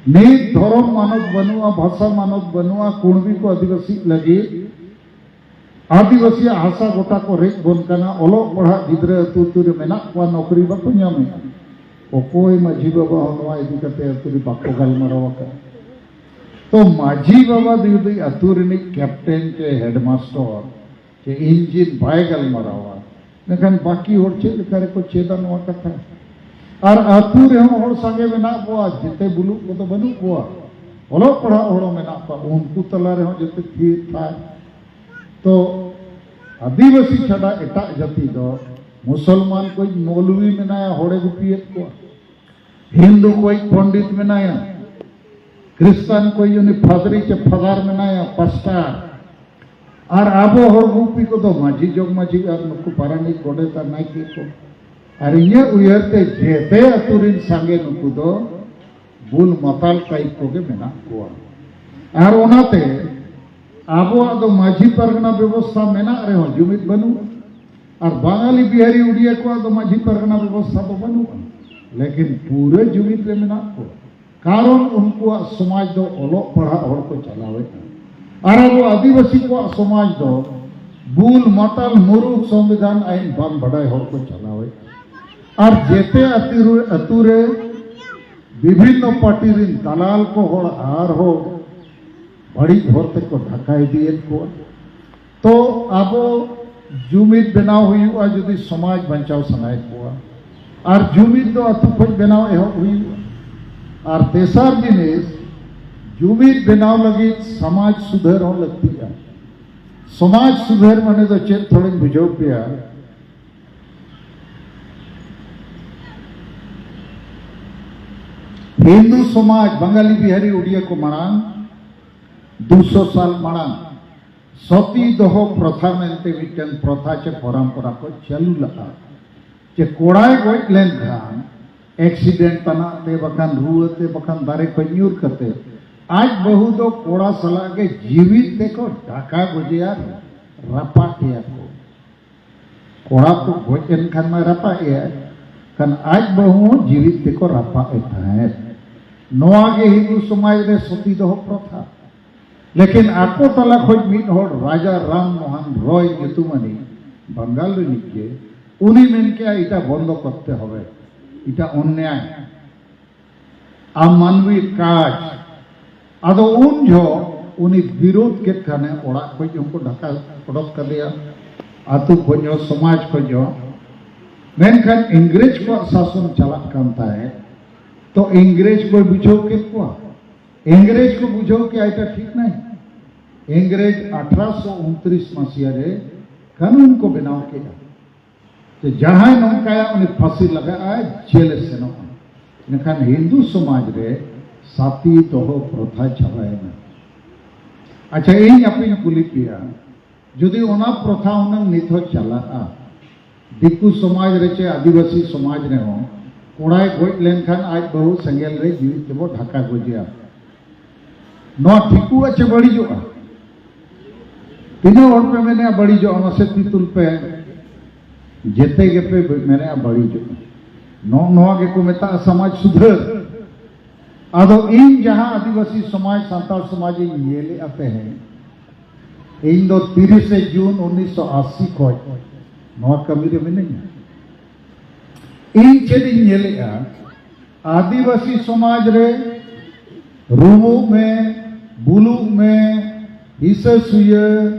ᱱᱤᱛ ᱫᱷᱚᱨᱚᱢ ᱢᱟᱱᱚᱛ ᱵᱟᱹᱱᱩᱜᱼᱟ, ᱵᱷᱟᱥᱟ ᱢᱟᱱᱚᱛ ᱵᱟᱹᱱᱩᱜᱼᱟ, ᱠᱩᱲᱢᱤ ᱠᱚ ᱟᱹᱫᱤᱵᱟᱹᱥᱤ ᱞᱟᱹᱜᱤᱫ ᱟᱹᱫᱤᱵᱟᱹᱥᱤᱭᱟᱜ ᱦᱟᱥᱟ ᱜᱚᱴᱟ ᱠᱚ ᱨᱮᱡ ᱵᱚᱱ ᱠᱟᱱᱟ, ᱚᱞᱚᱜ ᱯᱟᱲᱦᱟᱜ ᱜᱤᱫᱽᱨᱟᱹ ᱟᱹᱛᱩ ᱟᱹᱛᱩ ᱨᱮ ᱢᱮᱱᱟᱜ ᱠᱚᱣᱟ, ᱱᱚᱠᱨᱤ ᱵᱟᱠᱚ ᱧᱟᱢᱮᱫᱼᱟ᱾ ᱚᱠᱚᱭ ᱢᱟᱹᱡᱷᱤ ᱵᱟᱵᱟ ᱦᱚᱸ ᱱᱚᱣᱟ ᱤᱫᱤ ᱠᱟᱛᱮ ᱟᱹᱛᱩ ᱨᱮ ᱵᱟᱠᱚ ᱜᱟᱞᱢᱟᱨᱟᱣ ᱟᱠᱟᱫᱼᱟ᱾ ᱛᱚ ᱢᱟᱹᱡᱷᱤ ᱵᱟᱵᱟ ᱡᱩᱫᱤ ᱟᱹᱛᱩ ᱨᱤᱱᱤᱡ ᱠᱮᱯᱴᱮᱱ ᱪᱮ ᱦᱮᱰᱢᱟᱥᱴᱚᱨ ᱪᱮ ᱤᱧᱡᱤᱱ ᱵᱟᱭ ᱜᱟᱞᱢᱟᱨᱟᱣᱟ, ᱢᱮᱱᱠᱷᱟᱱ ᱵᱟᱹᱠᱤ ᱦᱚᱲ ᱪᱮᱫ ᱞᱮᱠᱟ ᱨᱮᱠᱚ ᱪᱮᱫᱟ ᱱᱚᱣᱟ ᱠᱟᱛᱷᱟ? ᱟᱨ ᱟᱹᱛᱩ ᱨᱮᱦᱚᱸ ᱦᱚᱲ ᱥᱟᱸᱜᱮ ᱢᱮᱱᱟᱜ ᱠᱚᱣᱟ, ᱡᱮᱛᱮ ᱵᱩᱞᱩᱜ ᱠᱚᱫᱚ ᱵᱟᱹᱱᱩᱜ ᱠᱚᱣᱟ, ᱚᱞᱚᱜ ᱯᱟᱲᱦᱟᱜ ᱦᱚᱲ ᱦᱚᱸ ᱢᱮᱱᱟᱜ ᱠᱚᱣᱟ, ᱩᱱᱠᱩ ᱛᱟᱞᱟ ᱨᱮᱦᱚᱸ ᱡᱟᱛᱮ ᱛᱷᱤᱨ ᱛᱷᱟᱨ᱾ ᱛᱚ ᱟᱹᱫᱤᱵᱟᱹᱥᱤ ᱪᱷᱟᱰᱟ ᱮᱴᱟᱜ ᱡᱟᱹᱛᱤ ᱫᱚ ᱢᱩᱥᱚᱞᱢᱟᱱ ᱠᱚ ᱢᱚᱞᱣᱤ ᱢᱮᱱᱟᱭᱟ, ᱦᱚᱲᱮ ᱜᱩᱯᱤᱭᱮᱫ ᱠᱚᱣᱟ, ᱦᱤᱱᱫᱩ ᱠᱚ ᱯᱚᱱᱰᱤᱛ ᱢᱮᱱᱟᱭᱟ, ᱠᱷᱨᱤᱥᱴᱟᱱ ᱠᱚ ᱩᱱᱤ ᱯᱷᱟᱫᱨᱤ ᱪᱮ ᱯᱷᱟᱫᱟᱨ ᱢᱮᱱᱟᱭᱟ, ᱯᱟᱥᱴᱟᱨ, ᱟᱨ ᱟᱵᱚ ᱦᱚᱲ ᱜᱩᱯᱤ ᱠᱚᱫᱚ ᱢᱟᱹᱡᱷᱤ, ᱡᱚᱜᱽ ᱢᱟᱹᱡᱷᱤ ᱟᱨ ᱱᱩᱠᱩ ᱯᱟᱨᱟᱱᱤᱠ, ᱜᱚᱰᱮᱛ ᱟᱨ ᱱᱟᱭᱠᱮ ᱠᱚ᱾ ᱟᱨ ᱤᱧᱟᱹᱜ ᱩᱭᱦᱟᱹᱨ ᱛᱮ ᱡᱮᱛᱮ ᱟᱹᱛᱩ ᱨᱤᱱ ᱥᱟᱸᱜᱮ ᱱᱩᱠᱩ ᱫᱚ ᱵᱩᱞ ᱢᱟᱛᱟᱞ ᱴᱟᱭᱤᱯ ᱠᱚᱜᱮ ᱢᱮᱱᱟᱜ ᱠᱚᱣᱟ᱾ ᱟᱨ ᱚᱱᱟᱛᱮ ᱟᱵᱚᱣᱟᱜ ᱫᱚ ᱢᱟᱹᱡᱷᱤ ᱯᱟᱨᱜᱟᱱᱟ ᱵᱮᱵᱚᱥᱛᱷᱟ ᱢᱮᱱᱟᱜ ᱨᱮᱦᱚᱸ ᱡᱩᱢᱤᱫ ᱵᱟᱹᱱᱩᱜᱼᱟ᱾ ᱟᱨ ᱵᱟᱝᱟᱞᱤ ᱵᱤᱦᱟᱨᱤ ᱩᱰᱤᱭᱟ ᱠᱚᱣᱟᱜ ᱫᱚ ᱢᱟᱹᱡᱷᱤ ᱯᱟᱨᱜᱟᱱᱟ ᱵᱮᱵᱚᱥᱛᱷᱟ ᱫᱚ ᱵᱟᱹᱱᱩᱜᱼᱟ, ᱞᱮᱠᱤᱱ ᱯᱩᱨᱟᱹ ᱡᱩᱢᱤᱫ ᱨᱮ ᱢᱮᱱᱟᱜ ᱠᱚᱣᱟ᱾ ᱠᱟᱨᱚᱱ ᱩᱱᱠᱩᱣᱟᱜ ᱥᱚᱢᱟᱡᱽ ᱫᱚ ᱚᱞᱚᱜ ᱯᱟᱲᱦᱟᱜ ᱦᱚᱲ ᱠᱚ ᱪᱟᱞᱟᱣᱮᱫᱼᱟ, ᱟᱨ ᱟᱵᱚ ᱟᱹᱫᱤᱵᱟᱹᱥᱤ ᱠᱚᱣᱟᱜ ᱥᱚᱢᱟᱡᱽ ᱫᱚ ᱵᱩᱞ ᱢᱟᱛᱟᱞ ᱢᱩᱨᱩᱠ ᱥᱚᱝᱵᱤᱫᱷᱟᱱ ᱟᱹᱭᱤᱱ ᱵᱟᱝ ᱵᱟᱰᱟᱭ ᱦᱚᱲ ᱠᱚ ᱪᱟᱞᱟᱣᱮᱫᱼᱟ᱾ ᱟᱨ ᱡᱮᱛᱮ ᱟᱹᱛᱩ ᱨᱮ, ᱟᱹᱛᱩ ᱨᱮ ᱵᱤᱵᱷᱤᱱᱱᱚ ᱯᱟᱨᱴᱤ ᱨᱤᱱ ᱫᱟᱞᱟᱞ ᱠᱚ ᱦᱚᱲ ᱟᱨᱦᱚᱸ ᱵᱟᱹᱲᱤᱡ ᱦᱚᱨ ᱛᱮᱠᱚ ᱰᱷᱟᱠᱟ ᱤᱫᱤᱭᱮᱫ ᱠᱚᱣᱟ᱾ ᱛᱚ ᱟᱵᱚ ᱡᱩᱢᱤᱫ ᱵᱮᱱᱟᱣ ᱦᱩᱭᱩᱜᱼᱟ ᱡᱩᱫᱤ ᱥᱚᱢᱟᱡᱽ ᱵᱟᱧᱪᱟᱣ ᱥᱟᱱᱟᱭᱮᱫ ᱠᱚᱣᱟ, ᱟᱨ ᱡᱩᱢᱤᱫ ᱫᱚ ᱟᱹᱛᱩ ᱠᱷᱚᱱ ᱵᱮᱱᱟᱣ ᱮᱦᱚᱵ ᱦᱩᱭᱩᱜᱼᱟ᱾ ᱟᱨ ᱛᱮᱥᱟᱨ ᱡᱤᱱᱤᱥ, ᱡᱩᱢᱤᱫ ᱵᱮᱱᱟᱣ ᱞᱟᱹᱜᱤᱫ ᱥᱚᱢᱟᱡᱽ ᱥᱩᱫᱷᱟᱹᱨ ᱦᱚᱸ ᱞᱟᱹᱠᱛᱤᱜᱼᱟ᱾ ᱥᱚᱢᱟᱡᱽ ᱥᱩᱫᱷᱟᱹᱨ ᱢᱟᱱᱮ ᱫᱚ ᱪᱮᱫ, ᱛᱷᱚᱲᱟᱧ ᱵᱩᱡᱷᱟᱹᱣ ᱯᱮᱭᱟ᱾ ᱦᱤᱱᱫᱩ ᱥᱚᱢᱟᱡᱽ, ᱵᱟᱝᱜᱟᱞᱤ, ᱵᱤᱦᱟᱨᱤ, ᱩᱰᱤᱭᱟ ᱠᱚ ᱢᱟᱲᱟᱝ ᱫᱩᱥᱚ ᱥᱟᱞ ᱢᱟᱲᱟᱝ ᱥᱚᱛᱤ ᱫᱚᱦᱚ ᱯᱨᱚᱛᱷᱟ ᱢᱮᱱᱛᱮ ᱢᱤᱫᱴᱮᱱ ᱯᱨᱚᱛᱷᱟ ᱪᱮ ᱯᱚᱨᱚᱢᱯᱚᱨᱟ ᱠᱚ ᱪᱟᱹᱞᱩ ᱞᱟᱜᱼᱟ᱾ ᱡᱮ ᱠᱚᱲᱟᱭ ᱜᱚᱡ ᱞᱮᱱᱠᱷᱟᱱ ᱮᱠᱥᱤᱰᱮᱱᱴ ᱛᱟᱱᱟᱜ ᱛᱮ, ᱵᱟᱠᱷᱟᱱ ᱨᱩᱣᱟᱹ ᱛᱮ, ᱵᱟᱠᱷᱟᱱ ᱫᱟᱨᱮ ᱠᱷᱚᱱ ᱧᱩᱨ ᱠᱟᱛᱮ, ᱟᱡ ᱵᱟᱹᱦᱩ ᱫᱚ ᱠᱚᱲᱟ ᱥᱟᱞᱟᱜ ᱜᱮ ᱡᱤᱣᱤᱫ ᱛᱮᱠᱚ ᱰᱷᱟᱠᱟ ᱜᱚᱡᱮᱭᱟ, ᱨᱟᱯᱟᱜ ᱮᱭᱟ ᱠᱚ᱾ ᱠᱚᱲᱟ ᱠᱚ ᱜᱚᱡ ᱮᱱ ᱠᱷᱟᱱ ᱢᱟ ᱨᱟᱯᱟᱜ ᱮᱭᱟ, ᱠᱷᱟᱱ ᱟᱡ ᱵᱟᱹᱦᱩ ᱦᱚᱸ ᱡᱤᱣᱤᱫ ᱛᱮᱠᱚ ᱨᱟᱯᱟᱜ ᱮ ᱛᱟᱦᱮᱸᱫ᱾ ᱱᱚᱣᱟ ᱜᱮ ᱦᱤᱱᱫᱩ ᱥᱚᱢᱟᱡᱽ ᱨᱮ ᱥᱚᱛᱤ ᱫᱚᱦᱚ ᱯᱨᱚᱛᱷᱟ᱾ ᱞᱮᱠᱤᱱ ᱟᱠᱚ ᱛᱟᱞᱟ ᱠᱷᱚᱱ ᱢᱤᱫ ᱦᱚᱲ ᱨᱟᱡᱟ ᱨᱟᱢ ᱢᱳᱦᱚᱱ ᱨᱚᱭ ᱧᱩᱛᱩᱢᱟᱱᱤᱡ ᱵᱟᱝᱜᱟᱞ ᱨᱤᱱᱤᱡ ᱜᱮ, ᱩᱱᱤ ᱢᱮᱱ ᱠᱮᱜᱼᱟ, "ᱮᱴᱟ ᱵᱚᱱᱫᱚ ᱠᱚᱨᱛᱮ ᱦᱚᱵᱮ, ᱮᱴᱟ ᱚᱱᱱᱭᱟᱭ, ᱟᱢᱟᱱᱣᱤ ᱠᱟᱡᱽ᱾" ᱟᱫᱚ ᱩᱱ ᱡᱚᱦᱚᱜ ᱩᱱᱤ ᱵᱤᱨᱳᱫᱷ ᱠᱮᱫ ᱠᱷᱟᱱᱮ, ᱚᱲᱟᱜ ᱠᱷᱚᱱ ᱦᱚᱸᱠᱚ ᱰᱷᱟᱠᱟ ᱚᱰᱚᱠ ᱠᱟᱫᱮᱭᱟ, ᱟᱹᱛᱩ ᱠᱷᱚᱱ ᱦᱚᱸ, ᱥᱚᱢᱟᱡᱽ ᱠᱷᱚᱱ ᱦᱚᱸ᱾ ᱢᱮᱱᱠᱷᱟᱱ ᱤᱝᱨᱮᱡᱽ ᱠᱚᱣᱟᱜ ᱥᱟᱥᱚᱱ ᱪᱟᱞᱟᱜ ᱠᱟᱱ ᱛᱟᱦᱮᱸᱫ, ᱛᱚ ᱤᱝᱨᱮᱡᱽ ᱠᱚᱭ ᱵᱩᱡᱷᱟᱹᱣ ᱠᱮᱫ ᱠᱚᱣᱟ᱾ ᱤᱝᱨᱮᱡᱽ ᱠᱚ ᱵᱩᱡᱷᱟᱹᱣ ᱠᱮᱜᱼᱟ, ᱮᱴᱟ ᱴᱷᱤᱠ ᱱᱟᱭ᱾ ᱤᱝᱨᱮᱡᱽ ᱟᱴᱷᱨᱚᱥᱚ ᱩᱱᱛᱨᱤᱥ ᱢᱟᱥᱤᱭᱟ ᱨᱮ ᱠᱟᱹᱱᱩᱱ ᱠᱚ ᱵᱮᱱᱟᱣ ᱠᱮᱜᱼᱟ᱾ ᱡᱮ ᱡᱟᱦᱟᱸᱭ ᱱᱚᱝᱠᱟᱭᱟ, ᱩᱱᱤ ᱯᱷᱟᱹᱥᱤ ᱞᱟᱜᱟᱜᱼᱟ, ᱡᱮᱞᱮ ᱥᱮᱱᱚᱜᱼᱟ᱾ ᱢᱮᱱᱠᱷᱟᱱ ᱦᱤᱱᱫᱩ ᱥᱚᱢᱟᱡᱽ ᱨᱮ ᱥᱟᱛᱤ ᱫᱚᱦᱚ ᱯᱨᱚᱛᱷᱟ ᱪᱟᱵᱟᱭᱮᱱᱟ᱾ ᱟᱪᱪᱷᱟ, ᱤᱧ ᱟᱯᱮᱧ ᱠᱩᱞᱤ ᱯᱮᱭᱟ, ᱡᱩᱫᱤ ᱚᱱᱟ ᱯᱨᱚᱛᱷᱟ ᱦᱩᱱᱟᱹᱝ ᱱᱤᱛ ᱦᱚᱸ ᱪᱟᱞᱟᱜᱼᱟ, ᱫᱤᱠᱩ ᱥᱚᱢᱟᱡᱽ ᱨᱮ ᱪᱮ ᱟᱹᱫᱤᱵᱟᱹᱥᱤ ᱥᱚᱢᱟᱡᱽ ᱨᱮᱦᱚᱸ ᱠᱚᱲᱟᱭ ᱜᱚᱡ ᱞᱮᱱᱠᱷᱟᱱ ᱟᱡ ᱵᱟᱹᱦᱩ ᱥᱮᱸᱜᱮᱞ ᱨᱮ ᱡᱤᱣᱤ ᱛᱮᱵᱚ ᱰᱷᱟᱠᱟ ᱜᱚᱡᱮᱭᱟ, ᱱᱚᱣᱟ ᱴᱷᱤᱠᱚᱜᱼᱟ ᱪᱮ ᱵᱟᱹᱲᱤᱡᱚᱜᱼᱟ? ᱛᱤᱱᱟᱹᱜ ᱦᱚᱲ ᱯᱮ ᱢᱮᱱᱮᱜᱼᱟ ᱵᱟᱹᱲᱤᱡᱚᱜᱼᱟ? ᱢᱟᱥᱮ ᱛᱤ ᱛᱩᱞ ᱯᱮ᱾ ᱡᱮᱛᱮ ᱜᱮᱯᱮ ᱢᱮᱱᱮᱜᱼᱟ ᱵᱟᱹᱲᱤᱡᱚᱜᱼᱟ᱾ ᱱᱚᱜᱼᱚ ᱱᱚᱣᱟ ᱜᱮᱠᱚ ᱢᱮᱛᱟᱜᱼᱟ ᱥᱚᱢᱟᱡᱽ ᱥᱩᱫᱷᱟᱹᱨ᱾ ᱟᱫᱚ ᱤᱧ ᱡᱟᱦᱟᱸ ᱟᱹᱫᱤᱵᱟᱹᱥᱤ ᱥᱚᱢᱟᱡᱽ, ᱥᱟᱱᱛᱟᱲ ᱥᱚᱢᱟᱡᱽ ᱤᱧ ᱧᱮᱞᱮᱜᱼᱟ ᱛᱮᱦᱮᱧ, ᱤᱧ ᱫᱚ ᱛᱤᱨᱤᱥᱮ ᱡᱩᱱ ᱩᱱᱤᱥᱥᱚ ᱟᱥᱤ ᱠᱷᱚᱡ ᱱᱚᱣᱟ ᱠᱟᱹᱢᱤ ᱨᱮ ᱢᱤᱱᱟᱹᱧᱟ᱾ ᱤᱧ ᱪᱮᱫ ᱤᱧ ᱧᱮᱞᱮᱜᱼᱟ, ᱟᱹᱫᱤᱵᱟᱹᱥᱤ ᱥᱚᱢᱟᱡᱽ ᱨᱮ ᱨᱩᱢᱩᱜ ᱢᱮ, ᱵᱩᱞᱩᱜ ᱢᱮ, ᱦᱤᱥᱟᱹ ᱥᱩᱭᱟᱹ,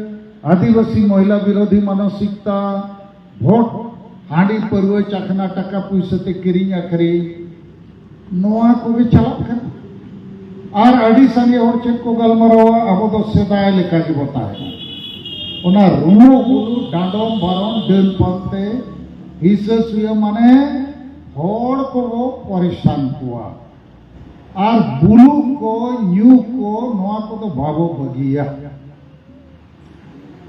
ᱟᱹᱫᱤᱵᱟᱹᱥᱤ ᱢᱚᱦᱤᱞᱟ ᱵᱤᱨᱳᱫᱷᱤ ᱢᱟᱱᱚᱥᱤᱠᱛᱟ, ᱵᱷᱳᱴ, ᱦᱟᱺᱰᱤ ᱯᱟᱹᱨᱣᱟᱹ ᱪᱟᱠᱷᱱᱟ ᱴᱟᱠᱟ ᱯᱩᱭᱥᱟᱹ ᱛᱮ ᱠᱤᱨᱤᱧ ᱟᱹᱠᱷᱨᱤᱧ, ᱱᱚᱣᱟ ᱠᱚᱜᱮ ᱪᱟᱞᱟᱜ ᱠᱟᱱᱟ᱾ ᱟᱨ ᱟᱹᱰᱤ ᱥᱟᱸᱜᱮ ᱦᱚᱲ ᱪᱮᱫ ᱠᱚ ᱜᱟᱞᱢᱟᱨᱟᱣᱟ, ᱟᱵᱚ ᱫᱚ ᱥᱮᱫᱟᱭ ᱞᱮᱠᱟ ᱜᱮᱵᱚ ᱛᱟᱦᱮᱸᱱᱟ᱾ ᱚᱱᱟ ᱨᱩᱢᱩᱜ ᱵᱩᱞᱩᱜ, ᱰᱟᱸᱰᱚᱢ ᱵᱟᱨᱚᱱ, ᱰᱟᱹᱱ ᱯᱟᱱᱛᱮ, ᱦᱤᱥᱟᱹ ᱥᱩᱭᱟᱹ, ᱢᱟᱱᱮ ᱦᱚᱲ ᱠᱚᱵᱚ ᱯᱚᱨᱮᱥᱟᱱ ᱠᱚᱣᱟ᱾ ᱟᱨ ᱵᱩᱞᱩᱜ ᱠᱚ, ᱧᱩ ᱠᱚ, ᱱᱚᱣᱟ ᱠᱚᱫᱚ ᱵᱟᱵᱚ ᱵᱟᱹᱜᱤᱭᱟ᱾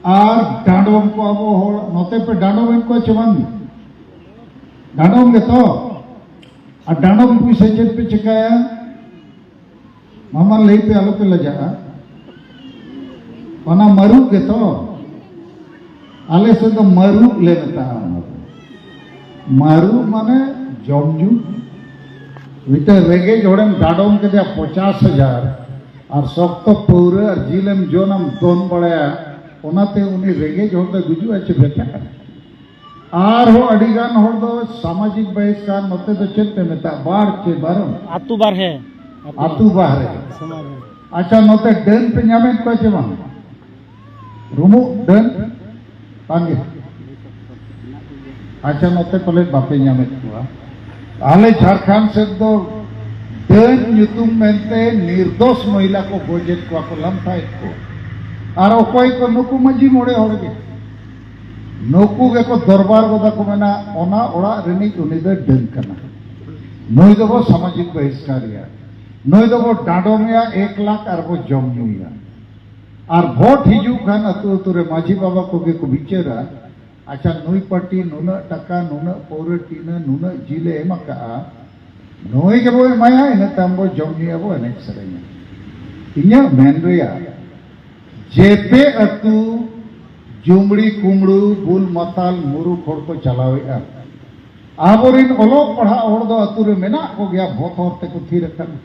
ᱟᱨ ᱰᱟᱸᱰᱚᱢ ᱠᱚᱣᱟ ᱵᱚ ᱦᱚᱲ, ᱱᱚᱛᱮ ᱯᱮ ᱰᱟᱸᱰᱚᱢᱮᱫ ᱠᱚᱣᱟ ᱪᱮ ᱵᱟᱝ? ᱰᱟᱸᱰᱚᱢ ᱜᱮᱛᱚ᱾ ᱟᱨ ᱰᱟᱸᱰᱚᱢ ᱯᱩᱭᱥᱟᱹ ᱪᱮᱫ ᱯᱮ ᱪᱤᱠᱟᱹᱭᱟ? ᱢᱟᱢᱟ ᱞᱟᱹᱭ ᱯᱮ, ᱟᱞᱚ ᱯᱮ ᱞᱟᱡᱟᱜᱼᱟ᱾ ᱚᱱᱟ ᱢᱟᱹᱨᱩᱵ ᱜᱮᱛᱚ᱾ ᱟᱞᱮ ᱥᱮᱫ ᱫᱚ ᱢᱟᱹᱨᱩᱵ ᱞᱮ ᱢᱮᱛᱟᱜᱼᱟ ᱚᱱᱟ ᱫᱚ᱾ ᱢᱟᱹᱨᱩᱵ ᱢᱟᱱᱮ ᱡᱚᱢ ᱧᱩ᱾ ᱢᱤᱫᱴᱮᱱ ᱨᱮᱸᱜᱮᱡ ᱦᱚᱲᱮᱢ ᱰᱟᱸᱰᱚᱢ ᱠᱮᱫᱮᱭᱟ ᱯᱚᱪᱟᱥ ᱦᱟᱡᱟᱨ, ᱟᱨ ᱥᱚᱠᱛᱚ ᱯᱟᱹᱣᱨᱟᱹ ᱟᱨ ᱡᱤᱞᱮᱢ ᱡᱚᱢᱟᱢ ᱫᱚᱱ ᱵᱟᱲᱟᱭᱟ, ᱚᱱᱟᱛᱮ ᱩᱱᱤ ᱨᱮᱸᱜᱮᱡ ᱦᱚᱲ ᱫᱚ ᱜᱩᱡᱩᱜᱼᱟ ᱪᱮ ᱵᱮᱴᱷᱟᱜᱼᱟ? ᱟᱨᱦᱚᱸ ᱟᱹᱰᱤ ᱜᱟᱱ ᱦᱚᱲ ᱫᱚ ᱥᱟᱢᱟᱡᱤᱠ ᱵᱟᱦᱤᱥᱠᱟᱨ, ᱱᱚᱛᱮ ᱫᱚ ᱪᱮᱫ ᱯᱮ ᱢᱮᱛᱟᱜᱼᱟ, ᱵᱟᱨ ᱪᱮ ᱵᱟᱨᱚᱱ? ᱟᱹᱛᱩ ᱵᱟᱨᱦᱮ᱾ ᱟᱹᱛᱩ ᱵᱟᱦᱨᱮ᱾ ᱥᱚᱢᱟᱡᱽ ᱨᱮ᱾ ᱟᱪᱪᱷᱟ, ᱱᱚᱛᱮ ᱰᱟᱹᱱ ᱯᱮ ᱧᱟᱢᱮᱫ ᱠᱚᱣᱟ ᱪᱮ ᱵᱟᱝ? ᱨᱩᱢᱩᱜ ᱰᱟᱹᱱ? ᱵᱟᱝᱜᱮ᱾ ᱟᱪᱪᱷᱟ, ᱱᱚᱛᱮ ᱯᱟᱞᱮ ᱵᱟᱯᱮ ᱧᱟᱢᱮᱫ ᱠᱚᱣᱟ᱾ ᱟᱞᱮ ᱡᱷᱟᱲᱠᱷᱚᱸᱰ ᱥᱮᱫ ᱫᱚ ᱰᱟᱹᱱ ᱧᱩᱛᱩᱢ ᱢᱮᱱᱛᱮ ᱱᱤᱨᱫᱳᱥ ᱢᱚᱦᱤᱞᱟ ᱠᱚ ᱜᱚᱡᱮᱫ ᱠᱚᱣᱟ ᱠᱚ, ᱞᱟᱢᱛᱷᱟᱭᱮᱫ ᱠᱚ᱾ ᱟᱨ ᱚᱠᱚᱭ ᱠᱚ? ᱱᱩᱠᱩ ᱢᱟᱹᱡᱷᱤ ᱢᱚᱬᱮ ᱦᱚᱲ ᱜᱮ᱾ ᱱᱩᱠᱩ ᱜᱮᱠᱚ ᱫᱚᱨᱵᱟᱨ ᱜᱚᱫᱟ ᱠᱚ, ᱢᱮᱱᱟ, "ᱚᱱᱟ ᱚᱲᱟᱜ ᱨᱤᱱᱤᱡ ᱩᱱᱤ ᱫᱚ ᱰᱟᱹᱱ ᱠᱟᱱᱟ, ᱱᱩᱭ ᱫᱚᱵᱚ ᱥᱟᱢᱟᱡᱤᱠ ᱵᱟᱦᱤᱥᱠᱟᱨᱮᱭᱟ, ᱱᱩᱭ ᱫᱚᱵᱚ ᱰᱟᱸᱰᱚᱢᱮᱭᱟ, ᱮᱠ ᱞᱟᱠᱷ ᱟᱨ ᱵᱚ ᱡᱚᱢ ᱧᱩᱭᱟ᱾" ᱟᱨ ᱵᱷᱳᱴ ᱦᱤᱡᱩᱜ ᱠᱷᱟᱱ ᱟᱹᱛᱩ ᱟᱹᱛᱩ ᱨᱮ ᱢᱟᱹᱡᱷᱤ ᱵᱟᱵᱟ ᱠᱚᱜᱮ ᱠᱚ ᱵᱤᱪᱟᱹᱨᱟ, ᱟᱪᱪᱷᱟ, ᱱᱩᱭ ᱯᱟᱨᱴᱤ ᱱᱩᱱᱟᱹᱜ ᱴᱟᱠᱟ, ᱱᱩᱱᱟᱹᱜ ᱯᱟᱹᱣᱨᱟᱹ ᱴᱤᱱᱟᱹ, ᱱᱩᱱᱟᱹᱜ ᱡᱤᱞᱮ ᱮᱢ ᱟᱠᱟᱜᱼᱟ, ᱱᱩᱭ ᱜᱮᱵᱚ ᱮᱢᱟᱭᱟ, ᱤᱱᱟᱹ ᱛᱟᱭᱚᱢ ᱵᱚ ᱡᱚᱢ ᱧᱩᱭᱟᱵᱚ, ᱮᱱᱮᱡ ᱥᱮᱨᱮᱧᱟ᱾ ᱤᱧᱟᱹᱜ ᱢᱮᱱ ᱨᱮᱭᱟᱜ, ᱡᱮᱯᱮ ᱟᱹᱛᱩ ᱡᱩᱢᱲᱤ ᱠᱩᱢᱲᱩ ᱵᱩᱞ ᱢᱟᱛᱟᱞ ᱢᱩᱨᱩᱠ ᱦᱚᱲ ᱠᱚ ᱪᱟᱞᱟᱣᱮᱫᱼᱟ, ᱟᱵᱚᱨᱮᱱ ᱚᱞᱚᱜ ᱯᱟᱲᱦᱟᱜ ᱦᱚᱲ ᱫᱚ ᱟᱹᱛᱩ ᱨᱮ ᱢᱮᱱᱟᱜ ᱠᱚᱜᱮᱭᱟ, ᱵᱚᱛᱚᱨ ᱛᱮᱠᱚ ᱛᱷᱤᱨ ᱟᱠᱟᱱᱟ᱾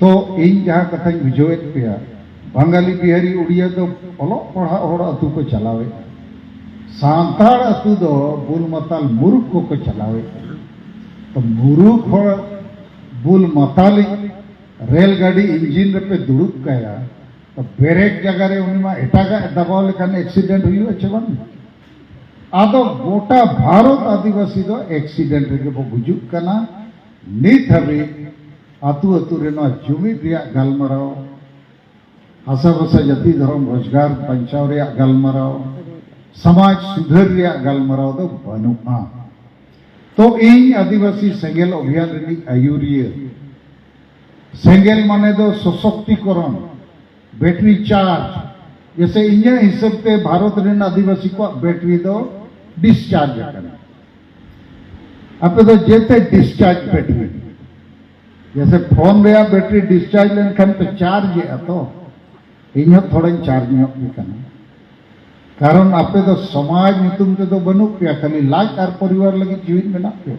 ᱛᱚ ᱤᱧ ᱡᱟᱦᱟᱸ ᱠᱟᱛᱷᱟᱧ ᱵᱩᱡᱷᱟᱹᱣᱮᱫ ᱯᱮᱭᱟ, ᱵᱟᱝᱜᱟᱞᱤ ᱵᱤᱦᱟᱨᱤ ᱩᱲᱤᱭᱟ ᱫᱚ ᱚᱞᱚᱜ ᱯᱟᱲᱦᱟᱜ ᱦᱚᱲ ᱟᱹᱛᱩ ᱠᱚ ᱪᱟᱞᱟᱣᱮᱫᱼᱟ, ᱥᱟᱱᱛᱟᱲ ᱟᱹᱛᱩ ᱫᱚ ᱵᱩᱞ ᱢᱟᱛᱟᱞ ᱢᱩᱨᱩᱠ ᱠᱚᱠᱚ ᱪᱟᱞᱟᱣᱮᱫᱼᱟ᱾ ᱛᱚ ᱢᱩᱨᱩᱠ ᱦᱚᱲ ᱵᱩᱞ ᱢᱟᱛᱟᱞᱤᱡ ᱨᱮᱞ ᱜᱟᱹᱰᱤ ᱤᱧᱡᱤᱱ ᱨᱮᱯᱮ ᱫᱩᱲᱩᱵ ᱠᱟᱭᱟ, ᱛᱚ ᱵᱨᱮᱠ ᱡᱟᱭᱜᱟ ᱨᱮ ᱩᱱᱤ ᱢᱟ ᱮᱴᱟᱜᱟᱜ ᱮ ᱫᱟᱵᱟᱣ ᱞᱮᱠᱷᱟᱱ ᱮᱠᱥᱤᱰᱮᱱᱴ ᱦᱩᱭᱩᱜᱼᱟ ᱪᱮ ᱵᱟᱝ? ᱟᱫᱚ ᱜᱚᱴᱟ ᱵᱷᱟᱨᱚᱛ ᱟᱹᱫᱤᱵᱟᱹᱥᱤ ᱫᱚ ᱮᱠᱥᱤᱰᱮᱱᱴ ᱨᱮᱜᱮ ᱵᱚ ᱜᱩᱡᱩᱜ ᱠᱟᱱᱟ᱾ ᱱᱤᱛ ᱦᱟᱹᱵᱤᱡ ᱟᱹᱛᱩ ᱟᱹᱛᱩ ᱨᱮ ᱱᱚᱣᱟ ᱡᱩᱢᱤᱫ ᱨᱮᱭᱟᱜ ᱜᱟᱞᱢᱟᱨᱟᱣ, ᱦᱟᱥᱟ ᱵᱷᱟᱥᱟ ᱡᱟᱹᱛᱤ ᱫᱷᱚᱨᱚᱢ ᱨᱳᱡᱽᱜᱟᱨ ᱵᱟᱧᱪᱟᱣ ᱨᱮᱭᱟᱜ ᱜᱟᱞᱢᱟᱨᱟᱣ, ᱥᱚᱢᱟᱡᱽ ᱥᱩᱫᱷᱟᱹᱨ ᱨᱮᱭᱟᱜ ᱜᱟᱞᱢᱟᱨᱟᱣ ᱫᱚ ᱵᱟᱹᱱᱩᱜᱼᱟ᱾ ᱛᱚ ᱤᱧ ᱟᱹᱫᱤᱵᱟᱹᱥᱤ ᱥᱮᱸᱜᱮᱞ ᱚᱵᱷᱤᱭᱟᱱ ᱨᱤᱱᱤᱡ ᱟᱹᱭᱩᱨᱤᱭᱟᱹ, ᱥᱮᱸᱜᱮᱞ ᱢᱟᱱᱮ ᱫᱚ ᱥᱚᱥᱚᱠᱛᱤᱠᱚᱨᱚᱱ, ᱵᱮᱴᱨᱤ ᱪᱟᱨᱡᱽ, ᱡᱮᱥᱮ ᱤᱧᱟᱹᱜ ᱦᱤᱥᱟᱹᱵ ᱛᱮ ᱵᱷᱟᱨᱚᱛ ᱨᱮᱱ ᱟᱹᱫᱤᱵᱟᱹᱥᱤ ᱠᱚᱣᱟᱜ ᱵᱮᱴᱨᱤ ᱫᱚ ᱰᱤᱥᱪᱟᱨᱡᱽ ᱟᱠᱟᱱᱟ᱾ ᱟᱯᱮ ᱫᱚ ᱡᱮᱛᱮ ᱰᱤᱥᱪᱟᱨᱡᱽ ᱵᱮᱴᱨᱤ, ᱡᱮᱥᱮ ᱯᱷᱳᱱ ᱨᱮᱭᱟᱜ ᱵᱮᱴᱨᱤ ᱰᱤᱥᱪᱟᱨᱡᱽ ᱞᱮᱱᱠᱷᱟᱱ ᱯᱮ ᱪᱟᱨᱡᱽ ᱮᱫᱼᱟ ᱛᱚ, ᱤᱧ ᱦᱚᱸ ᱛᱷᱚᱲᱟᱧ ᱪᱟᱨᱡᱽ ᱧᱚᱜ ᱜᱮ ᱠᱟᱱᱟ᱾ ᱠᱟᱨᱚᱱ ᱟᱯᱮ ᱫᱚ ᱥᱚᱢᱟᱡᱽ ᱧᱩᱛᱩᱢ ᱛᱮᱫᱚ ᱵᱟᱹᱱᱩᱜ ᱯᱮᱭᱟ, ᱠᱷᱟᱹᱞᱤ ᱞᱟᱡ ᱟᱨ ᱯᱚᱨᱤᱵᱟᱨ ᱞᱟᱹᱜᱤᱫ ᱡᱤᱣᱤᱫ ᱢᱮᱱᱟᱜ ᱯᱮᱭᱟ᱾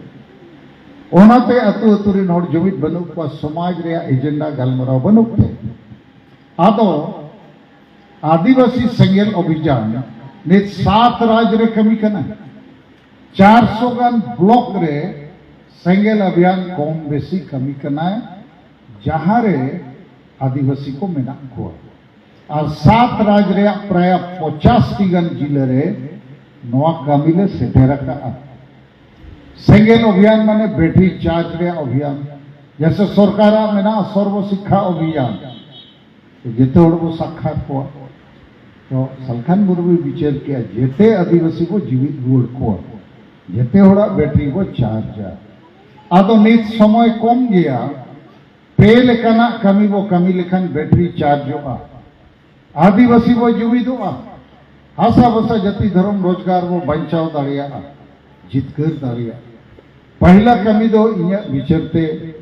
ᱚᱱᱟᱛᱮ ᱟᱹᱛᱩ ᱟᱹᱛᱩ ᱨᱮᱱ ᱦᱚᱲ ᱡᱩᱢᱤᱫ ᱵᱟᱹᱱᱩᱜ ᱠᱚᱣᱟ, ᱥᱚᱢᱟᱡᱽ ᱨᱮᱭᱟᱜ ᱮᱡᱮᱱᱰᱟ ᱜᱟᱞᱢᱟᱨᱟᱣ ᱵᱟᱹᱱᱩᱜ ᱯᱮ᱾ ᱟᱫᱚ ᱟᱹᱫᱤᱵᱟᱹᱥᱤ ᱥᱮᱸᱜᱮᱞ ᱚᱵᱷᱤᱡᱟᱱ ᱱᱤᱛ ᱥᱟᱛ ᱨᱟᱡᱽ ᱨᱮ ᱠᱟᱹᱢᱤ ᱠᱟᱱᱟ᱾ ᱪᱟᱨᱥᱚ ᱜᱟᱱ ᱵᱞᱚᱠ ᱨᱮ ᱥᱮᱸᱜᱮᱞ ᱚᱵᱷᱤᱭᱟᱱ ᱠᱚᱢ ᱵᱮᱥᱤ ᱠᱟᱹᱢᱤ ᱠᱟᱱᱟᱭ, ᱡᱟᱦᱟᱸ ᱨᱮ ᱟᱹᱫᱤᱵᱟᱹᱥᱤ ᱠᱚ ᱢᱮᱱᱟᱜ ᱠᱚᱣᱟ᱾ ᱟᱨ ᱥᱟᱛ ᱨᱟᱡᱽ ᱨᱮᱭᱟᱜ ᱯᱨᱟᱭ ᱯᱚᱸᱪᱟᱥ ᱴᱤ ᱜᱟᱱ ᱡᱤᱞᱟᱹ ᱨᱮ ᱱᱚᱣᱟ ᱠᱟᱹᱢᱤ ᱞᱮ ᱥᱮᱴᱮᱨ ᱟᱠᱟᱫᱼᱟ᱾ ᱥᱮᱸᱜᱮᱞ ᱚᱵᱷᱤᱭᱟᱱ ᱢᱟᱱᱮ ᱵᱮᱴᱨᱤ ᱪᱟᱨᱡᱽ ᱨᱮᱭᱟᱜ ᱚᱵᱷᱤᱭᱟᱱ, ᱡᱮᱥᱮ ᱥᱚᱨᱠᱟᱨᱟᱜ ᱢᱮᱱᱟᱜᱼᱟ ᱥᱚᱨᱵᱚ ᱥᱤᱠᱠᱷᱟ ᱚᱵᱷᱤᱭᱟᱱ, ᱡᱮᱛᱮ ᱦᱚᱲ ᱵᱚ ᱥᱟᱠᱠᱷᱟᱛ ᱠᱚᱣᱟ᱾ ᱛᱚ ᱥᱟᱞᱠᱷᱟᱱ ᱢᱩᱨᱢᱩᱭ ᱵᱤᱪᱟᱹᱨ ᱠᱮᱜᱼᱟ, ᱡᱮᱛᱮ ᱟᱹᱫᱤᱵᱟᱹᱥᱤ ᱵᱚ ᱡᱤᱣᱤᱫ ᱨᱩᱣᱟᱹᱲ ᱠᱚᱣᱟ, ᱡᱮᱛᱮ ᱦᱚᱲᱟᱜ ᱵᱮᱴᱨᱤ ᱵᱚ ᱪᱟᱨᱡᱟ᱾ ᱟᱫᱚ ᱱᱤᱛ ᱥᱚᱢᱚᱭ ᱠᱚᱢ ᱜᱮᱭᱟ, ᱯᱮ ᱞᱮᱠᱟᱱᱟᱜ ᱠᱟᱹᱢᱤ ᱵᱚ ᱠᱟᱹᱢᱤ ᱞᱮᱠᱷᱟᱱ ᱵᱮᱴᱨᱤ ᱪᱟᱨᱡᱚᱜᱼᱟ᱾ ᱟᱹᱫᱤᱵᱟᱹᱥᱤ ᱵᱚ ᱡᱩᱢᱤᱫᱚᱜᱼᱟ, ᱦᱟᱥᱟ ᱵᱷᱟᱥᱟ ᱡᱟᱹᱛᱤ ᱫᱷᱚᱨᱚᱢ ᱨᱳᱡᱽᱜᱟᱨ ᱵᱚ ᱵᱟᱧᱪᱟᱣ ᱫᱟᱲᱮᱭᱟᱜᱼᱟ, ᱡᱤᱛᱠᱟᱹᱨ ᱫᱟᱲᱮᱭᱟᱜᱼᱟ᱾ ᱯᱟᱹᱦᱤᱞᱟ ᱠᱟᱹᱢᱤ ᱫᱚ ᱤᱧᱟᱹᱜ ᱵᱤᱪᱟᱹᱨ ᱛᱮ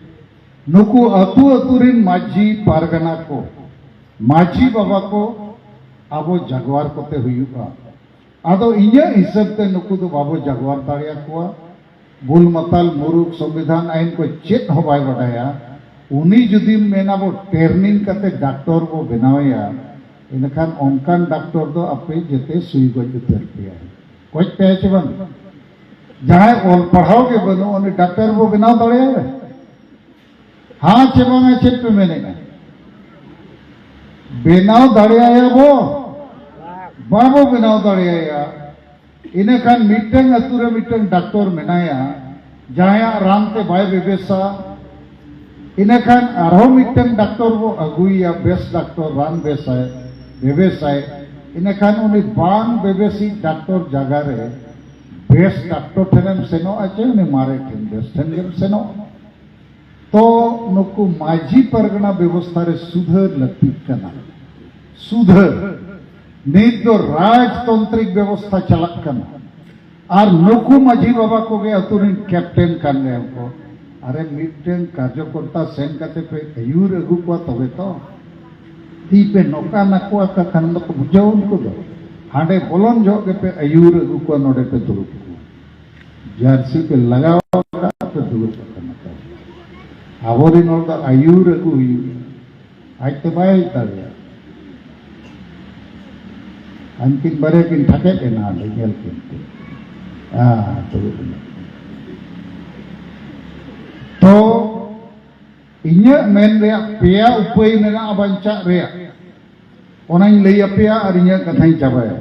ᱱᱩᱠᱩ ᱟᱹᱛᱩ ᱟᱹᱛᱩ ᱨᱤᱱ ᱢᱟᱹᱡᱷᱤ ᱯᱟᱨᱜᱟᱱᱟ ᱠᱚ, ᱢᱟᱹᱡᱷᱤ ᱵᱟᱵᱟ ᱠᱚ ᱟᱵᱚ ᱡᱟᱜᱣᱟᱨ ᱠᱚᱛᱮ ᱦᱩᱭᱩᱜᱼᱟ᱾ ᱟᱫᱚ ᱤᱧᱟᱹᱜ ᱦᱤᱥᱟᱹᱵ ᱛᱮ ᱱᱩᱠᱩ ᱫᱚ ᱵᱟᱵᱚ ᱡᱟᱜᱣᱟᱨ ᱫᱟᱲᱮᱭᱟᱠᱚᱣᱟ᱾ ᱵᱩᱞ ᱢᱟᱛᱟᱞ ᱢᱩᱨᱩᱠ, ᱥᱚᱝᱵᱤᱫᱷᱟᱱ ᱟᱭᱤᱱ ᱠᱚ ᱪᱮᱫ ᱦᱚᱸ ᱵᱟᱭ ᱵᱟᱰᱟᱭᱟ᱾ ᱩᱱᱤ ᱡᱩᱫᱤᱢ ᱢᱮᱱᱟ ᱵᱚ ᱴᱨᱮᱱᱤᱝ ᱠᱟᱛᱮ ᱰᱟᱠᱛᱚᱨ ᱵᱚ ᱵᱮᱱᱟᱣᱮᱭᱟ, ᱮᱱᱠᱷᱟᱱ ᱚᱱᱠᱟᱱ ᱰᱟᱠᱛᱚᱨ ᱫᱚ ᱟᱯᱮ ᱡᱮᱛᱮ ᱥᱩᱭ ᱜᱚᱡ ᱩᱛᱟᱹᱨ ᱯᱮᱭᱟ᱾ ᱜᱚᱡ ᱯᱮᱭᱟ ᱪᱮ ᱵᱟᱝ? ᱡᱟᱦᱟᱸᱭ ᱚᱞ ᱯᱟᱲᱦᱟᱣ ᱜᱮ ᱵᱟᱹᱱᱩᱜ, ᱩᱱᱤ ᱰᱟᱠᱛᱟᱨ ᱵᱚ ᱵᱮᱱᱟᱣ ᱫᱟᱲᱮᱭᱟᱭᱟ? ᱦᱮᱸ ᱪᱮ ᱵᱟᱝᱟ, ᱪᱮᱫ ᱯᱮ ᱢᱮᱱᱮᱫᱼᱟ? ᱵᱮᱱᱟᱣ ᱫᱟᱲᱮᱭᱟᱭᱟ ᱵᱚ? ᱵᱟᱵᱚ ᱵᱮᱱᱟᱣ ᱫᱟᱲᱮᱭᱟᱭᱟ᱾ ᱤᱱᱟᱹᱠᱷᱟᱱ ᱢᱤᱫᱴᱟᱝ ᱟᱹᱛᱩ ᱨᱮ ᱢᱤᱫᱴᱟᱝ ᱰᱟᱠᱛᱚᱨ ᱢᱮᱱᱟᱭᱟ, ᱡᱟᱦᱟᱸᱭᱟᱜ ᱨᱟᱱ ᱛᱮ ᱵᱟᱭ ᱵᱮᱵᱮᱥᱟ᱾ ᱤᱱᱟᱹᱠᱷᱟᱱ ᱟᱨᱦᱚᱸ ᱢᱤᱫᱴᱟᱝ ᱰᱟᱠᱛᱚᱨ ᱵᱚ ᱟᱹᱜᱩᱭᱮᱭᱟ, ᱵᱮᱥ ᱰᱟᱠᱛᱚᱨ, ᱨᱟᱱ ᱵᱮᱥᱟᱭ, ᱵᱮᱵᱮᱥᱟᱭ᱾ ᱤᱱᱟᱹᱠᱷᱟᱱ ᱩᱱᱤ ᱵᱟᱝ ᱵᱮᱵᱮᱥᱤᱡ ᱰᱟᱠᱛᱚᱨ ᱡᱟᱭᱜᱟ ᱨᱮ ᱵᱮᱥ ᱰᱟᱠᱛᱚᱨ ᱴᱷᱮᱱᱮᱢ ᱥᱮᱱᱚᱜᱼᱟ ᱪᱮ ᱩᱱᱤ ᱢᱟᱨᱮ ᱴᱷᱮᱱ, ᱵᱮᱥ ᱴᱷᱮᱱ ᱜᱮᱢ ᱥᱮᱱᱚᱜᱼᱟ? ᱛᱚ ᱱᱩᱠᱩ ᱢᱟᱹᱡᱷᱤ ᱯᱟᱨᱜᱟᱱᱟ ᱵᱮᱵᱚᱥᱛᱷᱟ ᱨᱮ ᱥᱩᱫᱷᱟᱹᱨ ᱞᱟᱹᱠᱛᱤᱜ ᱠᱟᱱᱟ᱾ ᱥᱩᱫᱷᱟᱹᱨ᱾ ᱱᱤᱛ ᱫᱚ ᱨᱟᱡᱽᱛᱚᱱᱛᱨᱤᱠ ᱵᱮᱵᱚᱥᱛᱷᱟ ᱪᱟᱞᱟᱜ ᱠᱟᱱᱟ᱾ ᱟᱨ ᱱᱩᱠᱩ ᱢᱟᱹᱡᱷᱤ ᱵᱟᱵᱟ ᱠᱚᱜᱮ ᱟᱹᱛᱩ ᱨᱤᱱ ᱠᱮᱯᱴᱮᱱ ᱠᱟᱱ ᱜᱮᱭᱟ ᱠᱚ᱾ ᱟᱨᱮ ᱢᱤᱫᱴᱮᱱ ᱠᱟᱨᱡᱚᱠᱚᱨᱛᱟ ᱥᱮᱱ ᱠᱟᱛᱮ ᱯᱮ ᱟᱹᱭᱩᱨ ᱟᱹᱜᱩ ᱠᱚᱣᱟ ᱛᱚᱵᱮ ᱛᱚ᱾ ᱛᱤ ᱯᱮ ᱱᱚᱠᱟ ᱱᱟᱠᱚᱣᱟ ᱠᱟ ᱠᱷᱟᱱ ᱫᱚᱠᱚ ᱵᱩᱡᱷᱟᱹᱣ ᱩᱱᱠᱩ ᱫᱚ᱾ ᱦᱟᱸᱰᱮ ᱵᱚᱞᱚᱱ ᱡᱚᱦᱚᱜ ᱜᱮᱯᱮ ᱟᱹᱭᱩᱨ ᱟᱹᱜᱩ ᱠᱚᱣᱟ, ᱱᱚᱰᱮ ᱯᱮ ᱫᱩᱲᱩᱵ ᱠᱚᱣᱟ᱾ ᱡᱟᱹᱨᱥᱤ ᱯᱮ ᱞᱟᱜᱟᱣ ᱟᱠᱟᱫ ᱯᱮ ᱫᱩᱲᱩᱵ ᱟᱠᱟᱱᱟ ᱠᱚ᱾ ᱟᱵᱚᱨᱮᱱ ᱦᱚᱲ ᱫᱚ ᱟᱹᱭᱩᱨ ᱟᱹᱜᱩ ᱦᱩᱭᱩᱜᱼᱟ᱾ ᱟᱡᱛᱮ ᱵᱟᱭ ᱦᱮᱡ ᱫᱟᱲᱮᱭᱟᱜᱼᱟ᱾ ᱟᱱᱠᱤᱱ ᱵᱟᱨᱭᱟ ᱠᱤᱱ ᱴᱷᱟᱠᱮᱫ ᱮᱱᱟ ᱚᱸᱰᱮ ᱧᱮᱞ ᱠᱤᱱ ᱯᱮ᱾ ᱦᱮᱸ, ᱛᱚᱵᱮ ᱠᱷᱟᱱ᱾ ᱛᱚ ᱤᱧᱟᱹᱜ ᱢᱮᱱ ᱨᱮᱭᱟᱜ ᱯᱮᱭᱟ ᱩᱯᱟᱹᱭ ᱢᱮᱱᱟᱜᱼᱟ ᱵᱟᱧᱪᱟᱜ ᱨᱮᱭᱟᱜ᱾ ᱚᱱᱟᱧ ᱞᱟᱹᱭ ᱟᱯᱮᱭᱟ ᱟᱨ ᱤᱧᱟᱹᱜ ᱠᱟᱛᱷᱟᱧ ᱪᱟᱵᱟᱭᱟ᱾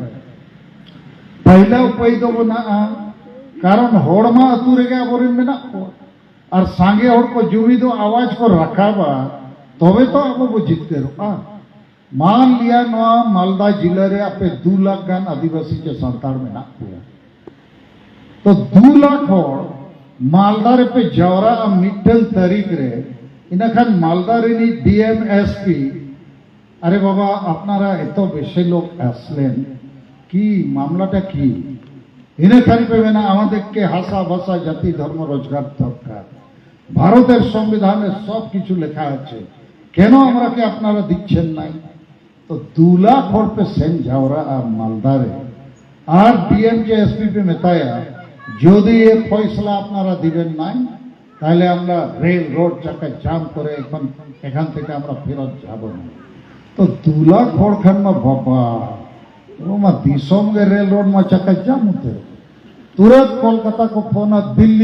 ᱯᱟᱹᱦᱤᱞᱟ ᱩᱯᱟᱹᱭ ᱫᱚ ᱢᱮᱱᱟᱜᱼᱟ, ᱠᱟᱨᱚᱱ ᱦᱚᱲ ᱢᱟ ᱟᱹᱛᱩ ᱨᱮᱜᱮ ᱟᱵᱚᱨᱮᱱ ᱢᱮᱱᱟᱜ ᱠᱚᱣᱟ᱾ ᱟᱨ ᱥᱟᱸᱜᱮ ᱦᱚᱲ ᱠᱚ ᱡᱩᱢᱤᱫᱚᱜ, ᱟᱣᱟᱡᱽ ᱠᱚ ᱨᱟᱠᱟᱵᱟ, ᱛᱚᱵᱮ ᱛᱚ ᱟᱵᱚ ᱵᱚ ᱡᱤᱛᱠᱟᱹᱨᱚᱜᱼᱟ᱾ ᱢᱟᱱ ᱞᱤᱭᱟ ᱱᱚᱣᱟ ᱢᱟᱞᱫᱟ ᱡᱤᱞᱟᱹ ᱨᱮ ᱟᱯᱮ ᱫᱩ ᱞᱟᱠᱷ ᱜᱟᱱ ᱟᱹᱫᱤᱵᱟᱹᱥᱤ ᱪᱮ ᱥᱟᱱᱛᱟᱲ ᱢᱮᱱᱟᱜ ᱯᱮᱭᱟ, ᱛᱚ ᱫᱩ ᱞᱟᱠᱷ ᱦᱚᱲ ᱢᱟᱞᱫᱟ ᱨᱮᱯᱮ ᱡᱟᱣᱨᱟᱜᱼᱟ ᱢᱤᱫᱴᱟᱝ ᱛᱟᱹᱨᱤᱠᱷ ᱨᱮ, ᱤᱱᱟᱹᱠᱷᱟᱱ ᱢᱟᱞᱫᱟ ᱨᱤᱱᱤᱡ ᱰᱤ ᱮᱢ ᱮᱥ ᱯᱤ, ᱟᱨᱮ ᱵᱟᱵᱟ, ᱟᱯᱱᱟᱨᱟ ᱮᱛᱚ ᱵᱮᱥᱮ ᱞᱳᱠ ᱟᱥᱞᱮᱱ, কি মামলাটা কি? ᱤᱱᱟᱹ ᱠᱷᱟᱱ ᱯᱮ ᱢᱮᱱᱟ, আমাদেরকে হাসা ভাষা জাতি ধর্ম রোজগার দরকার। ভারতের সংবিধানে সব কিছু লেখা আছে, কেন আমরাকে আপনারা দিচ্ছেন নাই? তো দু লাখ ᱦᱚᱲ ᱯᱮ ᱥᱮᱱ ᱡᱟᱣᱨᱟᱜᱼᱟ ᱢᱟᱞᱫᱟ ᱨᱮ, ᱟᱨ ᱰᱤ ᱮᱢ ᱡᱮ ᱮᱥ ᱯᱤ ᱯᱮ ᱢᱮᱛᱟᱭᱟ, যদি এ ফয়সলা আপনারা দিবেন নাই, তাহলে আমরা রেল রোড চাকা জাম করে এখন এখান থেকে আমরা ফেরত যাব না। তো দু লাখ ᱦᱚᱲ ᱠᱷᱟᱱ ᱢᱟ ᱵᱟᱵᱟ, ᱚᱱᱟ ᱫᱤᱥᱚᱢ ᱜᱮ ᱨᱮᱞ ᱨᱳᱰ ᱢᱟ ᱪᱟᱠᱟ ᱡᱟᱢ ᱩᱛᱟᱹᱨ᱾ ᱛᱩᱨᱟᱹᱛ ᱠᱳᱞᱠᱟᱛᱟ ᱠᱚ ᱯᱷᱳᱱᱟ, ᱫᱤᱞᱞᱤ